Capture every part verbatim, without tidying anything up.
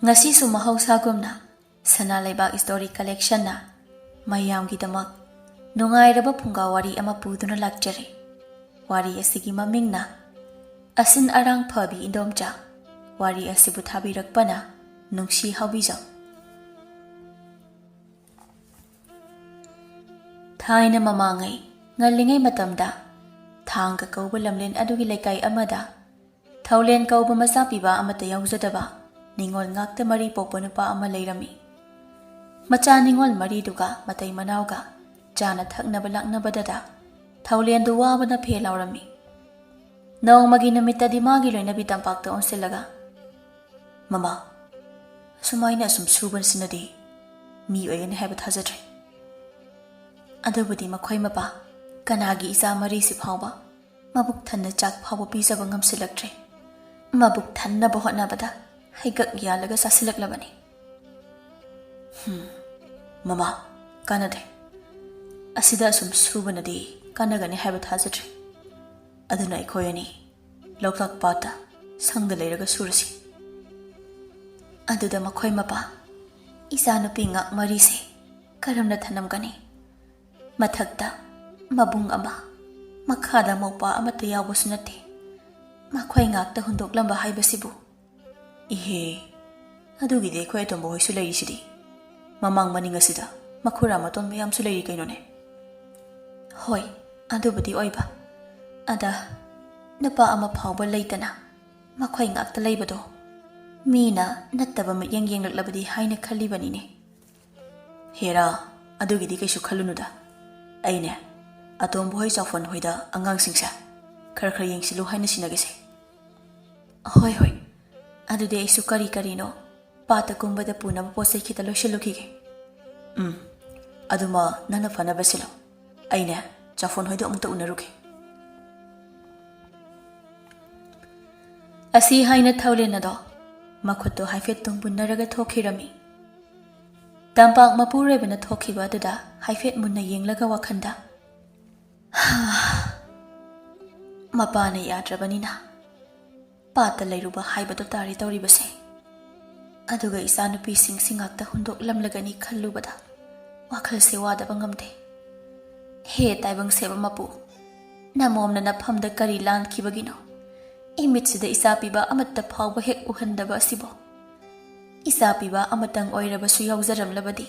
ꯉꯁꯤꯁꯨ ꯃꯍꯧꯁꯥꯒꯨꯝꯅ ꯁꯅꯥ ꯂꯩꯕꯥꯛ ꯁ꯭ꯇꯣꯔꯤ ꯀꯂꯦꯛꯁꯟꯅ ꯃꯌꯥꯝꯒꯤꯗꯃꯛ ꯅꯨꯡꯉꯥꯏꯔꯕ ꯐꯨꯡꯒꯥ ꯋꯥꯔꯤ ꯑꯃ ꯄꯨꯗꯨꯅ ꯂꯥꯛꯆꯔꯤ꯫ ꯋꯥꯔꯤ ꯑꯁꯤꯒꯤ ꯃꯃꯤꯡꯅ ꯑꯁꯤꯟ ꯑꯔꯥꯡ ꯐꯕꯤ ꯏꯟꯗꯣꯝꯆꯥ꯫ ꯋꯥꯔꯤ ꯑꯁꯤꯕꯨ ꯊꯥꯕꯤꯔꯛꯄꯅ ꯅꯨꯡꯁꯤ ꯍꯥꯎꯕꯤꯖꯝ꯫ ꯊꯥꯏꯅ ꯃꯃꯥꯡꯉꯩ ꯉꯜꯂꯤꯉꯩ ꯃꯇꯝꯗ ꯊꯥꯡꯒ ꯀꯧꯕ ꯂꯝꯂꯦꯟ ꯑꯗꯨꯒꯤ ꯂꯩꯀꯥꯏ ꯑꯃꯗ ꯊꯧꯂꯦꯟ ꯀꯧꯕ ꯃꯆꯥ ꯄꯤꯕ ꯑꯃꯠꯇ ꯌꯥꯎꯖꯗꯕ ꯅꯤꯉꯣꯜ ꯉꯥꯛꯇ ꯃꯔꯤ ꯄꯣꯛꯄ ꯅꯨꯄꯥ ꯑꯃ ꯂꯩꯔꯝꯃꯤ꯫ ꯃꯆꯥ ꯅꯤꯉꯣꯜ ꯃꯔꯤꯗꯨꯒ ꯃꯇꯩ ꯃꯅꯥꯎꯒ ꯆꯥꯅ ꯊꯛꯅꯕ ꯂꯥꯛꯅꯕꯗꯗ ꯊꯧꯂꯦꯟꯗꯨ ꯋꯥꯕꯅ ꯐꯦ ꯂꯥꯎꯔꯝꯃꯤ꯫ ꯅꯣꯡꯃꯒꯤ ꯅꯨꯃꯤꯠꯇꯗꯤ ꯃꯥꯒꯤ ꯂꯣꯏꯅꯕꯤ ꯇꯝꯄꯥꯛꯇ ꯑꯣꯟꯁꯤꯜꯂꯒ, "ꯃꯃꯥ, ꯑꯁꯨꯃꯥꯏꯅ ꯑꯁꯨꯝ ꯁꯨꯕꯁꯤꯅꯗꯤ ꯃꯤ ꯑꯣꯏꯒꯅꯤ ꯍꯥꯏꯕ ꯊꯥꯖꯗ꯭ꯔꯦ꯫ ꯑꯗꯨꯕꯨꯗꯤ ꯃꯈꯣꯏ ꯃꯄꯥ ꯀꯅꯥꯒꯤ ꯏꯆꯥ ꯃꯔꯤꯁꯤ ꯐꯥꯎꯕ ꯃꯕꯨꯛ ꯊꯟꯅ ꯆꯥꯛ ꯐꯥꯎꯕ ꯄꯤꯖꯕ ꯉꯝꯁꯤꯜꯂꯛꯇ꯭ꯔꯦ꯫ ꯃꯕꯨꯛ ꯊꯟꯅꯕ ꯍꯣꯠꯅꯕꯗ ꯍꯩꯒꯛ ꯌꯥꯜꯂꯒ ꯆꯥꯁꯤꯜꯂꯛꯂꯕꯅꯤ꯫" "ꯍꯝ, ꯃꯃꯥ, ꯀꯥꯟꯅꯗꯦ꯫ ꯑꯁꯤꯗ ꯑꯁꯨꯝ ꯁꯨꯕꯅꯗꯤ ꯀꯥꯟꯅꯒꯅꯤ ꯍꯥꯏꯕ ꯊꯥꯖꯗ꯭ꯔꯦ꯫ ꯑꯗꯨꯅ ꯑꯩꯈꯣꯏ ꯑꯅꯤ ꯂꯣꯛꯇꯥꯛ ꯄꯥꯠꯇ ꯁꯪꯗ ꯂꯩꯔꯒ ꯁꯨꯔꯁꯤ꯫" ꯑꯗꯨꯗ ꯃꯈꯣꯏ ꯃꯄꯥ ꯏꯆꯥꯅꯨꯄꯤ ꯉꯥꯛ ꯃꯔꯤꯁꯦ ꯀꯔꯝꯅ ꯊꯅꯝꯒꯅꯤ? ꯃꯊꯛꯇ ꯃꯕꯨꯡ ꯑꯃ, ꯃꯈꯥꯗ ꯃꯧꯄ꯭ꯋꯥ ꯑꯃꯠꯇ ꯌꯥꯎꯕꯁꯨ ꯅꯠꯇꯦ꯫ ꯃꯈꯣꯏ ꯉꯥꯛꯇ ꯍꯨꯟꯗꯣꯛꯂꯝꯕ ꯍꯥꯏꯕꯁꯤꯕꯨ꯫ "ꯏꯍꯦ, ꯑꯗꯨꯒꯤꯗꯤ ꯑꯩꯈꯣꯏ ꯑꯇꯣꯝꯕ ꯍꯣꯏꯁꯨ ꯂꯩꯔꯤꯁꯤꯗꯤ꯫ ꯃꯃꯥꯡ ꯃꯅꯤꯡ ꯑꯁꯤꯗ ꯃꯈꯨꯔꯥ ꯃꯇꯣꯟ ꯃꯌꯥꯝꯁꯨ ꯂꯩꯔꯤ ꯀꯩꯅꯣꯅꯦ꯫" "ꯍꯣꯏ, ꯑꯗꯨꯕꯨꯗꯤ ꯑꯣꯏꯕ꯫ ꯑꯗ ꯅꯨꯄꯥ ꯑꯃ ꯐꯥꯎꯕ ꯂꯩꯇꯅ ꯃꯈꯣꯏ ꯉꯥꯛꯇ ꯂꯩꯕꯗꯣ ꯃꯤꯅ ꯅꯠꯇꯕ ꯃꯤꯠꯌꯦꯡ ꯌꯦꯡꯂꯛꯂꯕꯗꯤ ꯍꯥꯏꯅ ꯈꯜꯂꯤꯕꯅꯤꯅꯦ꯫" "ꯍꯦꯔꯥ, ꯑꯗꯨꯒꯤꯗꯤ ꯀꯩꯁꯨ ꯈꯜꯂꯨꯅꯨꯗ꯫ ꯑꯩꯅꯦ, ꯑꯇꯣꯝꯕ ꯍꯣꯏ, ꯆꯥꯎꯐꯟ ꯍꯣꯏꯗ ꯑꯉꯥꯡꯁꯤꯡꯁꯦ ꯈꯔ ꯈꯔ ꯌꯦꯡꯁꯤꯜꯂꯨ ꯍꯥꯏꯅ ꯁꯤꯟꯅꯒꯦꯁꯦ꯫" "ꯍꯣꯏ, ꯍꯣꯏ꯫ ꯑꯗꯨꯗꯤ ꯑꯩꯁꯨ ꯀꯔꯤ ꯀꯔꯤꯅꯣ ꯄꯥꯠꯇ ꯀꯨꯝꯕꯗ ꯄꯨꯅꯕ ꯄꯣꯠ ꯆꯩ ꯈꯤꯇ ꯂꯣꯏꯁꯤꯜꯂꯨꯈꯤꯒꯦ꯫" "ꯎꯝ, ꯑꯗꯨꯃ ꯅꯪꯅ ꯐꯅꯕ ꯁꯤꯜꯂꯣ꯫ ꯑꯩꯅꯦ, ꯆꯥꯎꯐꯟ ꯍꯣꯏꯗꯣ ꯑꯃꯨꯛꯇ ꯎꯅꯔꯨꯒꯦ꯫" ꯑꯁꯤ ꯍꯥꯏꯅ ꯊꯧꯂꯦꯟ ꯑꯗꯣ ꯃꯈꯨꯠꯇꯣ ꯍꯥꯏꯐꯦꯠ ꯇꯨꯡꯕꯨꯟꯅꯔꯒ ꯊꯣꯛꯈꯤꯔꯝꯃꯤ꯫ ꯇꯝꯄꯥꯛ ꯃꯄꯨꯔꯣꯏꯕꯅ ꯊꯣꯛꯈꯤꯕ ꯑꯗꯨꯗ ꯍꯥꯏꯐꯦꯠ ꯃꯨꯟꯅ ꯌꯦꯡꯂꯒ ꯋꯥꯈꯜꯗ, "ꯃꯄꯥꯅ ꯌꯥꯗ꯭ꯔꯕꯅꯤꯅ ꯄꯥꯠꯇ ꯂꯩꯔꯨꯕ ꯍꯥꯏꯕꯗꯣ ꯇꯥꯔꯦ ꯇꯧꯔꯤꯕꯁꯦ꯫ ꯑꯗꯨꯒ ꯏꯆꯥꯅꯨꯄꯤꯁꯤꯡꯁꯤ ꯉꯥꯛꯇ ꯍꯨꯟꯗꯣꯛꯂꯝꯂꯒꯅꯤ ꯈꯜꯂꯨꯕꯗ ꯋꯥꯈꯜꯁꯦ ꯋꯥꯗꯕ ꯉꯝꯗꯦ꯫ ꯍꯦ ꯇꯥꯏꯕꯪ ꯁꯦꯝꯕ ꯃꯄꯨ, ꯅꯃꯣꯝꯅ ꯅꯐꯝꯗ ꯀꯔꯤ ꯂꯥꯟꯈꯤꯕꯒꯤꯅꯣ? ꯏꯃꯤꯠꯁꯤꯗ ꯏꯆꯥ ꯄꯤꯕ ꯑꯃꯠꯇ ꯐꯥꯎꯕ ꯍꯦꯛ ꯎꯍꯟꯗꯕ ꯑꯁꯤꯕꯨ꯫ ꯏꯆꯥ ꯄꯤꯕ ꯑꯃꯇꯪ ꯑꯣꯏꯔꯕꯁꯨ ꯌꯥꯎꯖꯔꯝꯂꯕꯗꯤ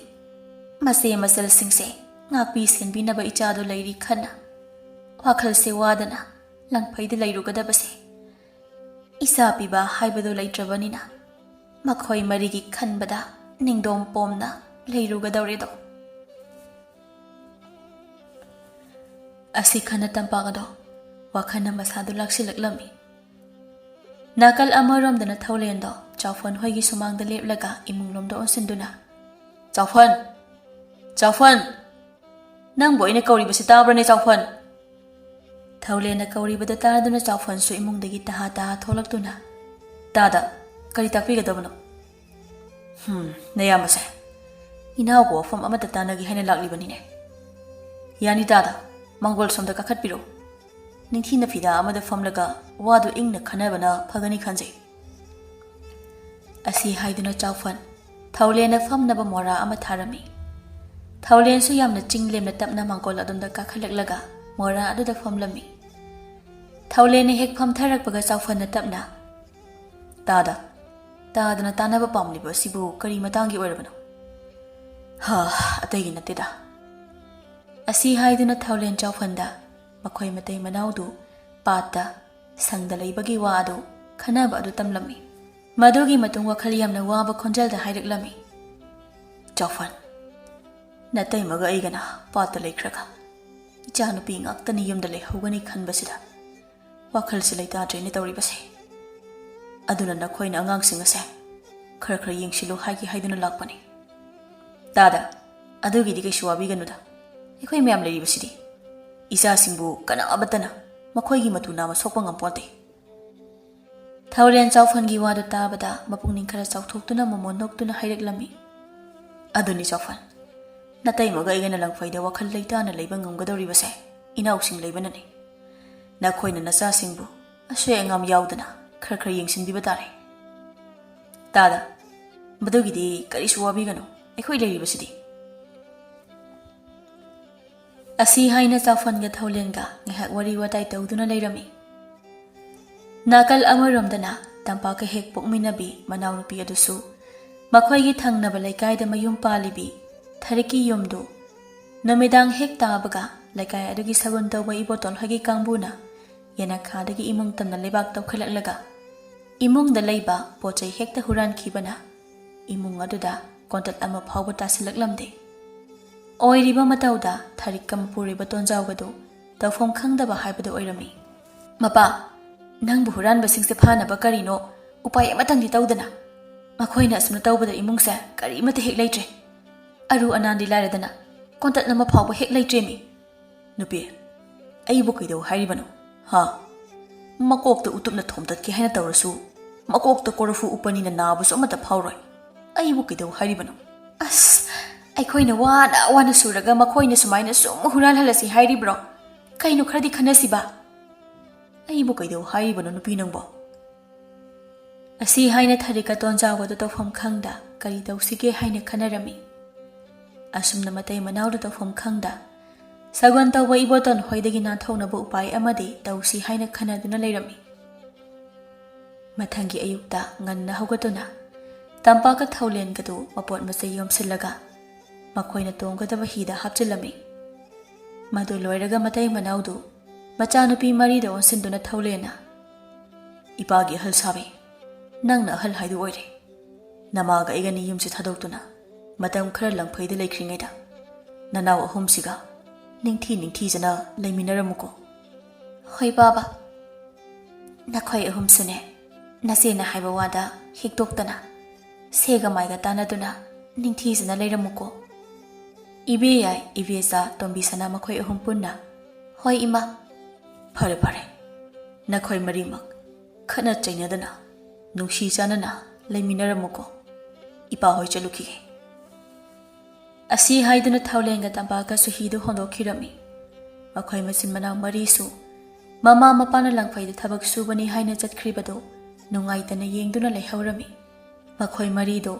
ꯃꯆꯦ ꯃꯆꯜꯁꯤꯡꯁꯦ ꯉꯥꯛꯄꯤ ꯁꯦꯟꯕꯤꯅꯕ ꯏꯆꯥꯗꯣ ꯂꯩꯔꯤ ꯈꯟꯅ ꯋꯥꯈꯜꯁꯦ ꯋꯥꯗꯅ ꯂꯪꯐꯩꯗ ꯂꯩꯔꯨꯒꯗꯕꯁꯦ꯫ ꯏꯆꯥ ꯄꯤꯕ ꯍꯥꯏꯕꯗꯨ ꯂꯩꯇ꯭ꯔꯕꯅꯤꯅ ꯃꯈꯣꯏ ꯃꯔꯤꯒꯤ ꯈꯟꯕꯗ ꯅꯤꯡꯗꯣꯝ ꯄꯣꯝꯅ ꯂꯩꯔꯨꯒꯗꯧꯔꯦꯗꯣ꯫ ꯑꯁꯤ ꯈꯟꯅ ꯇꯝꯄꯥꯛ ꯑꯗꯣ ꯋꯥꯈꯜꯅ ꯃꯁꯥꯗꯨ ꯂꯥꯛꯁꯤꯜꯂꯛꯂꯝꯃꯤ꯫ ꯅꯥꯀꯜ ꯑꯃꯔꯣꯝꯗꯅ ꯊꯧꯂꯦꯟꯗꯣ ꯆꯥꯎꯐꯣꯟ ꯍꯣꯏꯒꯤ ꯁꯨꯃꯥꯡꯗ ꯂꯦꯞꯂꯒ ꯏꯃꯨꯡꯂꯣꯝꯗ ꯑꯣꯟꯁꯤꯟꯗꯨꯅ, "ꯆꯥꯎꯐꯣꯟ! ꯆꯥꯎꯐꯣꯟ! ꯅꯪꯕꯨ ꯑꯩꯅ ꯀꯧꯔꯤꯕꯁꯤ ꯇꯥꯕ꯭ꯔꯅꯦ, ꯆꯥꯎꯐꯣꯟ?" ꯊꯧꯂꯦꯟꯅ ꯀꯧꯔꯤꯕꯗꯨ ꯇꯥꯗꯨꯅ ꯆꯥꯎꯐꯣꯟꯁꯨ ꯏꯃꯨꯡꯗꯒꯤ ꯇꯍꯥ ꯇꯍꯥ ꯊꯣꯛꯂꯛꯇꯨꯅ, "ꯇꯥꯗ, ꯀꯔꯤ ꯇꯥꯛꯄꯤꯒꯗꯕꯅꯣ?" "ꯍꯨꯝ, ꯅꯌꯥꯝꯕꯁꯦ, ꯏꯅꯥꯎꯕꯨ ꯋꯥꯐꯝ ꯑꯃꯠꯇ ꯇꯥꯟꯅꯒꯦ ꯍꯥꯏꯅ ꯂꯥꯛꯂꯤꯕꯅꯤꯅꯦ꯫ ꯌꯥꯅꯤ ꯇꯥꯗ, ꯃꯥꯡꯒꯣꯜ ꯁꯣꯝꯗ ꯀꯥꯈꯠꯄꯤꯔꯣ꯫ ꯅꯤꯡꯊꯤꯅ ꯐꯤꯗꯥ ꯑꯃꯗ ꯐꯝꯂꯒ ꯋꯥꯗꯨ ꯏꯪꯅ ꯈꯟꯅꯕꯅ ꯐꯒꯅꯤ ꯈꯟꯖꯩ꯫" ꯑꯁꯤ ꯍꯥꯏꯗꯨꯅ ꯆꯥꯎꯐꯟ ꯊꯧꯂꯦꯟꯅ ꯐꯝꯅꯕ ꯃꯣꯔꯥ ꯑꯃ ꯊꯥꯔꯝꯃꯤ꯫ ꯊꯧꯂꯦꯟꯁꯨ ꯌꯥꯝꯅ ꯆꯤꯡ ꯂꯦꯝꯅ ꯇꯞꯅ ꯃꯥꯡꯒꯣꯜ ꯑꯗꯣꯝꯗ ꯀꯥꯈꯠꯂꯛꯂꯒ ꯃꯣꯔꯥ ꯑꯗꯨꯗ ꯐꯝꯂꯝꯃꯤ꯫ ꯊꯧꯂꯦꯟꯅ ꯍꯦꯛ ꯐꯝꯊꯔꯛꯄꯒ ꯆꯥꯎꯐꯟꯅ ꯇꯞꯅ, "ꯇꯥꯗ, ꯇꯥꯗꯅ ꯇꯥꯅꯕ ꯄꯥꯝꯂꯤꯕ ꯑꯁꯤꯕꯨ ꯀꯔꯤ ꯃꯇꯥꯡꯒꯤ ꯑꯣꯏꯔꯕꯅꯣ?" "ꯍ, ꯑꯇꯩꯒꯤ ꯅꯠꯇꯦꯗ꯫" ꯑꯁꯤ ꯍꯥꯏꯗꯨꯅ ꯊꯧꯂꯦꯟ ꯆꯥꯎꯐꯟꯗ ꯃꯈꯣꯏ ꯃꯇꯩ ꯃꯅꯥꯎꯗꯨ ꯄꯥꯠꯇ ꯁꯪꯗ ꯂꯩꯕꯒꯤ ꯋꯥ ꯑꯗꯨ ꯈꯟꯅꯕ ꯑꯗꯨ ꯇꯝꯂꯝꯃꯤ꯫ ꯃꯗꯨꯒꯤ ꯃꯇꯨꯡ ꯋꯥꯈꯜ ꯌꯥꯝꯅ ꯋꯥꯕ ꯈꯣꯟꯖꯦꯜꯗ ꯍꯥꯏꯔꯛꯂꯝꯃꯤ, "ꯆꯥꯎꯐꯟ, ꯅꯇꯩꯃꯒ ꯑꯩꯒꯅ ꯄꯥꯠꯇ ꯂꯩꯈ꯭ꯔꯒ ꯏꯆꯥꯅꯨꯄꯤ ꯉꯥꯛꯇꯅꯤ ꯌꯨꯝꯗ ꯂꯩꯍꯧꯒꯅꯤ ꯈꯟꯕꯁꯤꯗ ꯋꯥꯈꯜꯁꯤ ꯂꯩꯇꯥꯗ꯭ꯔꯦꯅꯦ ꯇꯧꯔꯤꯕꯁꯦ꯫ ꯑꯗꯨꯅ ꯅꯈꯣꯏꯅ ꯑꯉꯥꯡꯁꯤꯡ ꯑꯁꯦ ꯈꯔ ꯈꯔ ꯌꯦꯡꯁꯤꯜꯂꯨ ꯍꯥꯏꯒꯦ ꯍꯥꯏꯗꯨꯅ ꯂꯥꯛꯄꯅꯤ꯫" "ꯇꯥꯗ, ꯑꯗꯨꯒꯤꯗꯤ ꯀꯩꯁꯨ ꯋꯥꯕꯤꯒꯅꯨꯗ꯫ ꯑꯩꯈꯣꯏ ꯃꯌꯥꯝ ꯂꯩꯔꯤꯕꯁꯤꯗꯤ꯫ ꯏꯆꯥꯁꯤꯡꯕꯨ ꯀꯅꯥ ꯑꯃꯠꯇꯅ ꯃꯈꯣꯏꯒꯤ ꯃꯇꯨ ꯅꯥꯝꯃ ꯁꯣꯛꯄ ꯉꯝꯄꯣꯟꯇꯦ꯫" ꯊꯧꯔꯦꯟ ꯆꯥꯎꯐꯟꯒꯤ ꯋꯥꯗꯨ ꯇꯥꯕꯗ ꯃꯄꯨꯛꯅꯤꯡ ꯈꯔ ꯆꯥꯎꯊꯣꯛꯇꯨꯅ ꯃꯃꯣꯟ ꯅꯣꯛꯇꯨꯅ ꯍꯥꯏꯔꯛꯂꯝꯃꯤ, "ꯑꯗꯨꯅꯤ ꯆꯥꯎꯐꯟ, ꯅꯇꯩꯃꯒ ꯑꯩꯒꯅ ꯂꯪꯐꯩꯗ ꯋꯥꯈꯜ ꯂꯩꯇꯥꯅ ꯂꯩꯕ ꯉꯝꯒꯗꯧꯔꯤꯕꯁꯦ ꯏꯅꯥꯎꯁꯤꯡ ꯂꯩꯕꯅꯅꯤ꯫ ꯅꯈꯣꯏꯅ ꯅꯆꯥꯁꯤꯡꯕꯨ ꯑꯁꯣꯏ ꯑꯉꯥꯝ ꯌꯥꯎꯗꯅ ꯈꯔ ꯈꯔ ꯌꯦꯡꯁꯤꯟꯕꯤꯕ ꯇꯥꯔꯦ꯫" "ꯇꯥꯗ, "ꯃꯗꯨꯒꯤꯗꯤ ꯀꯔꯤꯁꯨ ꯋꯥꯕꯤꯒꯅꯨ, ꯑꯩꯈꯣꯏ ꯂꯩꯔꯤꯕꯁꯤꯗꯤ"꯫ ꯑꯁꯤ ꯍꯥꯏꯅ ꯆꯥꯎꯐꯟꯒ ꯊꯧꯂꯦꯟꯒ ꯉꯥꯏꯍꯥꯛ ꯋꯥꯔꯤ ꯋꯥꯇꯥꯏ ꯇꯧꯗꯨꯅ ꯂꯩꯔꯝꯃꯤ꯫ ꯅꯥꯀꯜ ꯑꯃꯔꯣꯝꯗꯅ ꯇꯝꯄꯥꯛꯀ ꯍꯦꯛ ꯄꯣꯛꯃꯤꯟꯅꯕꯤ ꯃꯅꯥꯎꯅꯨꯄꯤ ꯑꯗꯨꯁꯨ ꯃꯈꯣꯏꯒꯤ ꯊꯪꯅꯕ ꯂꯩꯀꯥꯏꯗ ꯃꯌꯨꯝ ꯄꯥꯜꯂꯤꯕꯤ ꯊꯔꯤꯛꯀꯤ ꯌꯨꯝꯗꯨ ꯅꯨꯃꯤꯗꯥꯡ ꯍꯦꯛ ꯇꯥꯕꯒ ꯂꯩꯀꯥꯏ ꯑꯗꯨꯒꯤ ꯁꯒꯨꯟ ꯇꯧꯕ ꯏꯕꯣꯇꯣꯜ ꯍꯣꯏꯒꯤ ꯀꯥꯡꯕꯨꯅ ꯌꯦꯅꯈꯥꯗꯒꯤ ꯏꯃꯨꯡ ꯇꯝꯅ ꯂꯩꯕꯥꯛ ꯇꯧꯈꯠꯂꯛꯂꯒ ꯏꯃꯨꯡꯗ ꯂꯩꯕ ꯄꯣꯠ ꯆꯩ ꯍꯦꯛꯇ ꯍꯨꯔꯥꯟꯈꯤꯕꯅ ꯏꯃꯨꯡ ꯑꯗꯨꯗ ꯀꯣꯟꯇꯠ ꯑꯃ ꯐꯥꯎꯕ ꯇꯥꯁꯤꯜꯂꯛꯂꯝꯗꯦ꯫ ꯑꯣꯏꯔꯤꯕ ꯃꯇꯧꯗ ꯊꯔꯤꯛꯀ ꯃꯄꯨꯔꯣꯏꯕ ꯇꯣꯟꯖꯥꯎꯒꯗꯨ ꯇꯧꯐꯝ ꯈꯪꯗꯕ ꯍꯥꯏꯕꯗꯨ ꯑꯣꯏꯔꯝꯃꯤ꯫ "ꯃꯄꯥ, ꯅꯪꯕꯨ ꯍꯨꯔꯥꯟꯕꯁꯤꯡꯁꯦ ꯐꯥꯅꯕ ꯀꯔꯤꯅꯣ ꯎꯄꯥꯏ ꯑꯃꯇꯪꯗꯤ ꯇꯧꯗꯅ? ꯃꯈꯣꯏꯅ ꯑꯁꯨꯝꯅ ꯇꯧꯕꯗ ꯏꯃꯨꯡꯁꯦ ꯀꯔꯤꯃꯠꯇ ꯍꯦꯛ ꯂꯩꯇ꯭ꯔꯦ꯫ ꯑꯔꯨ ꯑꯅꯥꯟꯗꯤ ꯂꯥꯏꯔꯗꯅ ꯀꯣꯟꯇꯠ ꯑꯃ ꯐꯥꯎꯕ ꯍꯦꯛ ꯂꯩꯇ꯭ꯔꯦꯃꯤ"꯫ "ꯅꯨꯄꯤ, ꯑꯩꯕꯨ ꯀꯩꯗꯧ ꯍꯥꯏꯔꯤꯕꯅꯣ? ꯍꯥ? ꯃꯀꯣꯛꯇ ꯎꯇꯨꯞꯅ ꯊꯣꯝꯇꯠꯀꯦ ꯍꯥꯏꯅ ꯇꯧꯔꯁꯨ, ꯃꯀꯣꯛꯇ ꯀꯣꯔꯐꯨ ꯎꯞꯄꯅꯤꯅ ꯅꯥꯕꯁꯨ ꯑꯃꯠꯇ ꯐꯥꯎꯔꯣꯏ꯫ ꯑꯩꯕꯨ ꯀꯩꯗꯧ ꯍꯥꯏꯔꯤꯕꯅꯣ?" "ꯑꯁ, ꯑꯩꯈꯣꯏꯅ ꯋꯥꯅ ꯋꯥꯅ ꯁꯨꯔꯒ ꯃꯈꯣꯏꯅ ꯁꯨꯃꯥꯏꯅ ꯁꯨꯝ ꯍꯨꯔꯥꯟꯍꯜꯂꯁꯤ ꯍꯥꯏꯔꯤꯕ꯭ꯔꯣ? ꯀꯩꯅꯣ, ꯈꯔꯗꯤ ꯈꯟꯅꯁꯤꯕ"꯫ "ꯑꯩꯕꯨ ꯀꯩꯗꯧ ꯍꯥꯏꯔꯤꯕꯅꯣ, ꯅꯨꯄꯤ ꯅꯪꯕꯣ?" ꯑꯁꯤ ꯍꯥꯏꯅ ꯊꯔꯤꯛꯀ ꯇꯣꯟꯖꯥꯎꯒꯗꯨ ꯇꯧꯐꯝ ꯈꯪꯗ ꯀꯔꯤ ꯇꯧꯁꯤꯒꯦ ꯍꯥꯏꯅ ꯈꯟꯅꯔꯝꯃꯤ꯫ ꯑꯁꯨꯝꯅ ꯃꯇꯩ ꯃꯅꯥꯎꯗ ꯇꯧꯐꯝ ꯈꯪꯗ ꯁꯒꯣꯟ ꯇꯧꯕ ꯏꯕꯣꯇꯣꯟ ꯍꯣꯏꯗꯒꯤ ꯅꯥꯟꯊꯣꯛꯅꯕ ꯎꯄꯥꯏ ꯑꯃꯗꯤ ꯇꯧꯁꯤ ꯍꯥꯏꯅ ꯈꯟꯅꯗꯨꯅ ꯂꯩꯔꯝꯃꯤ꯫ ꯃꯊꯪꯒꯤ ꯑꯌꯨꯛꯇ ꯉꯟꯅ ꯍꯧꯒꯠꯇꯨꯅ ꯇꯝꯄꯥꯛꯀ ꯊꯧꯂꯦꯟꯒꯗꯨ ꯃꯄꯣꯠ ꯃꯆꯩ ꯌꯣꯝꯁꯤꯜꯂꯒ ꯃꯈꯣꯏꯅ ꯇꯣꯡꯒꯗꯕ ꯍꯤꯗ ꯍꯥꯞꯆꯤꯜꯂꯝꯃꯤ꯫ ꯃꯗꯨ ꯂꯣꯏꯔꯒ ꯃꯇꯩ ꯃꯅꯥꯎꯗꯨ ꯃꯆꯥꯅꯨꯄꯤ ꯃꯔꯤꯗ ꯑꯣꯟꯁꯤꯟꯗꯨꯅ ꯊꯧꯂꯦꯟꯅ, "ꯏꯄꯥꯒꯤ ꯑꯍꯜ ꯁꯥꯕꯤ, ꯅꯪꯅ ꯑꯍꯜ ꯍꯥꯏꯗꯨ ꯑꯣꯏꯔꯦ꯫ ꯅꯃꯥꯒ ꯑꯩꯒꯅꯤ ꯌꯨꯝꯁꯤ ꯊꯥꯗꯣꯛꯇꯨꯅ ꯃꯇꯝ ꯈꯔ ꯂꯪꯐꯩꯗ ꯂꯩꯈ꯭ꯔꯤꯉꯩꯗ ꯅꯅꯥꯎ ꯑꯍꯨꯝꯁꯤꯒ ꯅꯤꯡꯊꯤ ꯅꯤꯡꯊꯤꯖꯅ ꯂꯩꯃꯤꯟꯅꯔꯝꯃꯨꯀꯣ"꯫ "ꯍꯣꯏ ꯕꯥꯕꯥ, ꯅꯈꯣꯏ ꯑꯍꯨꯝꯁꯨꯅꯦ ꯅꯆꯦꯅ ꯍꯥꯏꯕ ꯋꯥꯗ ꯍꯤꯛꯇꯣꯛꯇꯅ ꯁꯦꯒ ꯃꯥꯏꯒ ꯇꯥꯟꯅꯗꯨꯅ ꯅꯤꯡꯊꯤꯖꯅ ꯂꯩꯔꯝꯃꯨꯀꯣ"꯫ ꯏꯕꯦ ꯌꯥꯏ, ꯏꯕꯦꯆꯥ, ꯇꯣꯝꯕꯤ ꯁꯅꯥ ꯃꯈꯣꯏ ꯑꯍꯨꯝ ꯄꯨꯟꯅ, "ꯍꯣꯏ ꯏꯃꯥ"꯫ "ꯐꯔꯦ ꯐꯔꯦ, ꯅꯈꯣꯏ ꯃꯔꯤꯃꯛ ꯈꯠꯅ ꯆꯩꯅꯗꯅ ꯅꯨꯡꯁꯤ ꯆꯥꯟꯅꯅ ꯂꯩꯃꯤꯟꯅꯔꯝꯃꯨꯀꯣ꯫ ꯏꯄꯥ ꯍꯣꯏ ꯆꯠꯂꯨꯈꯤꯒꯦ"꯫ ꯑꯁꯤ ꯍꯥꯏꯗꯨꯅ ꯊꯧꯂꯦꯟꯒ ꯇꯝꯄꯥꯛꯀꯁꯨ ꯍꯤꯗꯨ ꯍꯣꯟꯗꯣꯛꯈꯤꯔꯝꯃꯤ꯫ ꯃꯈꯣꯏ ꯃꯆꯤꯟ ꯃꯅꯥꯎ ꯃꯔꯤꯁꯨ ꯃꯃꯥ ꯃꯄꯥꯅ ꯂꯪꯐꯩꯗ ꯊꯕꯛ ꯁꯨꯕꯅꯤ ꯍꯥꯏꯅ ꯆꯠꯈ꯭ꯔꯤꯕꯗꯨ ꯅꯨꯡꯉꯥꯏꯇꯅ ꯌꯦꯡꯗꯨꯅ ꯂꯩꯍꯧꯔꯝꯃꯤ꯫ ꯃꯈꯣꯏ ꯃꯔꯤꯗꯨ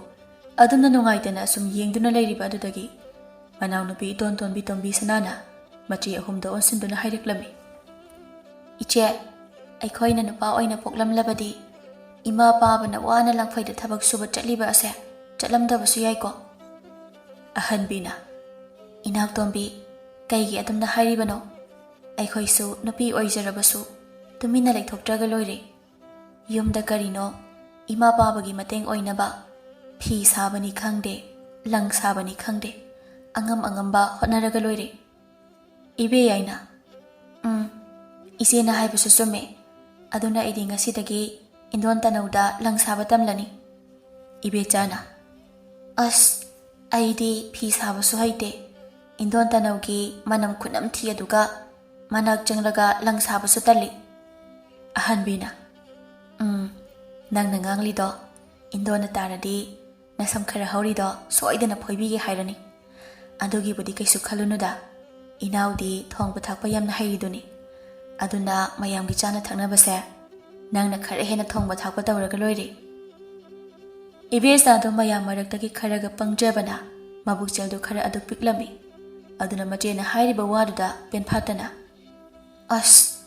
ꯑꯗꯨꯝꯅ ꯅꯨꯡꯉꯥꯏꯇꯅ ꯑꯁꯨꯝ ꯌꯦꯡꯗꯨꯅ ꯂꯩꯔꯤꯕ ꯑꯗꯨꯗꯒꯤ ꯃꯅꯥꯎꯅꯨꯄꯤ ꯏꯇꯣꯟ ꯇꯣꯟꯕꯤ ꯇꯣꯝꯕꯤ ꯁꯅꯥꯅ ꯃꯆꯦ ꯑꯍꯨꯝꯗ ꯑꯣꯟꯁꯤꯟꯗꯨꯅ ꯍꯥꯏꯔꯛꯂꯝꯃꯤ꯫ "ꯏꯆꯦ, ꯑꯩꯈꯣꯏꯅ ꯅꯨꯄꯥ ꯑꯣꯏꯅ ꯄꯣꯛꯂꯝꯂꯕꯗꯤ ꯏꯃꯥ ꯄꯥꯕꯅ ꯋꯥꯅ ꯂꯪꯐꯩꯗ ꯊꯕꯛ ꯁꯨꯕ ꯆꯠꯂꯤꯕ ꯑꯁꯦ ꯆꯠꯂꯝꯗꯕꯁꯨ ꯌꯥꯏꯀꯣ?" ꯑꯍꯟꯕꯤꯅ, "ꯏꯅꯥꯎꯇꯣꯝꯕꯤ, ꯀꯩꯒꯤ ꯑꯗꯨꯝꯅ ꯍꯥꯏꯔꯤꯕꯅꯣ? ꯑꯩꯈꯣꯏꯁꯨ ꯅꯨꯄꯤ ꯑꯣꯏꯖꯔꯕꯁꯨ ꯇꯨꯃꯤꯟꯅ ꯂꯩꯊꯣꯛꯇ꯭ꯔꯒ ꯂꯣꯏꯔꯦ꯫ ꯌꯨꯝꯗ ꯀꯔꯤꯅꯣ ꯏꯃꯥ ꯄꯥꯕꯒꯤ ꯃꯇꯦꯡ ꯑꯣꯏꯅꯕ ꯐꯤ ꯁꯥꯕꯅꯤ ꯈꯪꯗꯦ, ꯂꯪ ꯁꯥꯕꯅꯤ ꯈꯪꯗꯦ, ꯑꯉꯝ ꯑꯉꯝꯕ ꯍꯣꯠꯅꯔꯒ ꯂꯣꯏꯔꯦ꯫" ꯏꯕꯦ ꯌꯥꯏꯅ, "ꯎꯝ, ꯏꯆꯦꯅ ꯍꯥꯏꯕꯁꯨ ꯆꯨꯝꯃꯦ꯫ ꯑꯗꯨꯅ ꯑꯩꯗꯤ ꯉꯁꯤꯗꯒꯤ ꯏꯟꯗꯣꯟ ꯇꯅꯧꯗ ꯂꯪ ꯁꯥꯕ ꯇꯝꯂꯅꯤ꯫" ꯏꯕꯦꯆꯥꯅ, "ꯑꯁ, ꯑꯩꯗꯤ ꯐꯤ ꯁꯥꯕꯁꯨ ꯍꯩꯇꯦ꯫ ꯏꯟꯗꯣꯟ ꯇꯅꯧꯒꯤ ꯃꯅꯝ ꯈꯨꯅꯝ ꯊꯤ ꯑꯗꯨꯒ ꯃꯅꯥꯛ ꯆꯪꯂꯒ ꯂꯪ ꯁꯥꯕꯁꯨ ꯇꯜꯂꯤ꯫" ꯑꯍꯟꯕꯤꯅ, "ꯎꯝ, ꯅꯪꯅ ꯉꯥꯡꯂꯤꯗꯣ ꯏꯟꯗꯣꯟꯅ ꯇꯥꯔꯗꯤ ꯅꯁꯝ ꯈꯔ ꯍꯧꯔꯤꯗꯣ ꯁꯣꯏꯗꯅ ꯐꯣꯏꯕꯤꯒꯦ ꯍꯥꯏꯔꯅꯤ꯫ ꯑꯗꯨꯒꯤꯕꯨꯗꯤ ꯀꯩꯁꯨ ꯈꯜꯂꯨꯅꯨꯗ꯫ ꯏꯅꯥꯎꯗꯤ ꯊꯣꯡꯕ ꯊꯥꯛꯄ ꯌꯥꯝꯅ ꯍꯩꯔꯤꯗꯨꯅꯤ꯫ ꯑꯗꯨꯅ ꯃꯌꯥꯝꯒꯤ ꯆꯥꯅ ꯊꯛꯅꯕꯁꯦ ꯅꯪꯅ ꯈꯔ ꯍꯦꯟꯅ ꯊꯣꯡꯕ ꯊꯥꯛꯄ ꯇꯧꯔꯒ ꯂꯣꯏꯔꯦ꯫" ꯏꯕꯦꯆꯥꯗꯣ ꯃꯌꯥꯝ ꯃꯔꯛꯇꯒꯤ ꯈꯔꯒ ꯄꯪꯖꯕꯅ ꯃꯕꯨꯛꯆꯦꯜꯗꯨ ꯈꯔ ꯑꯗꯨ ꯄꯤꯛꯂꯝꯃꯤ꯫ ꯑꯗꯨꯅ ꯃꯆꯦꯅ ꯍꯥꯏꯔꯤꯕ ꯋꯥꯗꯨꯗ ꯄꯦꯟꯐꯥꯠꯇꯅ, "ꯑꯁ,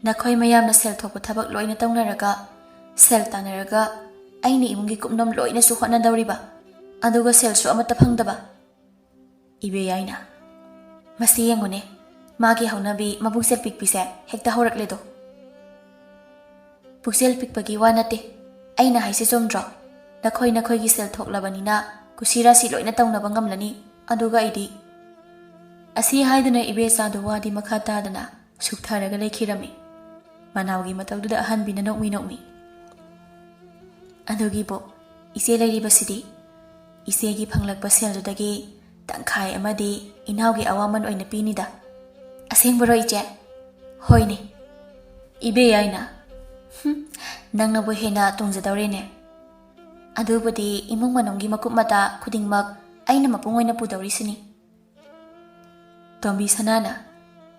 ꯅꯈꯣꯏ ꯃꯌꯥꯝꯅ ꯁꯦꯜ ꯊꯣꯛꯄ ꯊꯕꯛ ꯂꯣꯏꯅ ꯇꯧꯅꯔꯒ, ꯁꯦꯜ ꯇꯥꯟꯅꯔꯒ, ꯑꯩꯅ ꯏꯃꯨꯡꯒꯤ ꯀꯨꯞꯅꯣꯝ ꯂꯣꯏꯅꯁꯨ ꯍꯣꯠꯅꯗꯧꯔꯤꯕ, ꯑꯗꯨꯒ ꯁꯦꯜꯁꯨ ꯑꯃꯠꯇ ꯐꯪꯗꯕ꯫" ꯏꯕꯦ ꯌꯥꯏꯅ, "ꯃꯁꯤ ꯌꯦꯡꯉꯨꯅꯦ, ꯃꯥꯒꯤ ꯍꯧꯅꯕꯤ ꯃꯕꯨꯛꯆꯦꯜ ꯄꯤꯛꯄꯤꯁꯦ ꯍꯦꯛꯇ ꯍꯧꯔꯛꯂꯦꯗꯣ꯫" "ꯄꯨꯛꯆꯦꯜ ꯄꯤꯛꯄꯒꯤ ꯋꯥ ꯅꯠꯇꯦ꯫ ꯑꯩꯅ ꯍꯥꯏꯁꯦ ꯆꯨꯝꯗ꯭ꯔꯣ? ꯅꯈꯣꯏ ꯅꯈꯣꯏꯒꯤ ꯁꯦꯜ ꯊꯣꯛꯂꯕꯅꯤꯅ ꯀꯨꯁꯤ ꯔꯥꯁꯤ ꯂꯣꯏꯅ ꯇꯧꯅꯕ ꯉꯝꯂꯅꯤ꯫ ꯑꯗꯨꯒ ꯑꯩꯗꯤ?" ꯑꯁꯤ ꯍꯥꯏꯗꯨꯅ ꯏꯕꯦꯆꯥꯗꯨ ꯋꯥꯗꯤ ꯃꯈꯥ ꯇꯥꯗꯅ ꯁꯨꯛꯊꯔꯒ ꯂꯩꯈꯤꯔꯝꯃꯤ꯫ ꯃꯅꯥꯎꯒꯤ ꯃꯇꯧꯗꯨꯗ ꯑꯍꯟꯕꯤꯅ ꯅꯣꯛꯃꯤ ꯅꯣꯛꯃꯤ, "ꯑꯗꯨꯒꯤꯕꯨ ꯏꯆꯦ ꯂꯩꯔꯤꯕꯁꯤꯗꯤ ꯏꯆꯦꯒꯤ ꯐꯪꯂꯛꯄ ꯁꯦꯜꯗꯨꯗꯒꯤ ꯇꯪꯈꯥꯏ ꯑꯃꯗꯤ ꯏꯅꯥꯎꯒꯤ ꯑꯋꯥꯃꯟ ꯑꯣꯏꯅ ꯄꯤꯅꯤꯗ꯫" "ꯑꯁꯦꯡꯕꯔꯣ ꯏꯆꯦ?" "ꯍꯣꯏꯅꯦ꯫" ꯏꯕꯦ ꯌꯥꯏꯅ, "ꯍꯨꯝ, ꯅꯪꯅꯕꯨ ꯍꯦꯟꯅ ꯇꯣꯡꯖꯗꯧꯔꯦꯅꯦ꯫ ꯑꯗꯨꯕꯨꯗꯤ ꯏꯃꯨꯡ ꯃꯅꯨꯡꯒꯤ ꯃꯀꯨꯞ ꯃꯇꯥ ꯈꯨꯗꯤꯡꯃꯛ ꯑꯩꯅ ꯃꯄꯨꯡ ꯑꯣꯏꯅ ꯄꯨꯗꯧꯔꯤꯁꯤꯅꯤ꯫" ꯇꯣꯝꯕꯤ ꯁꯅꯥꯅ,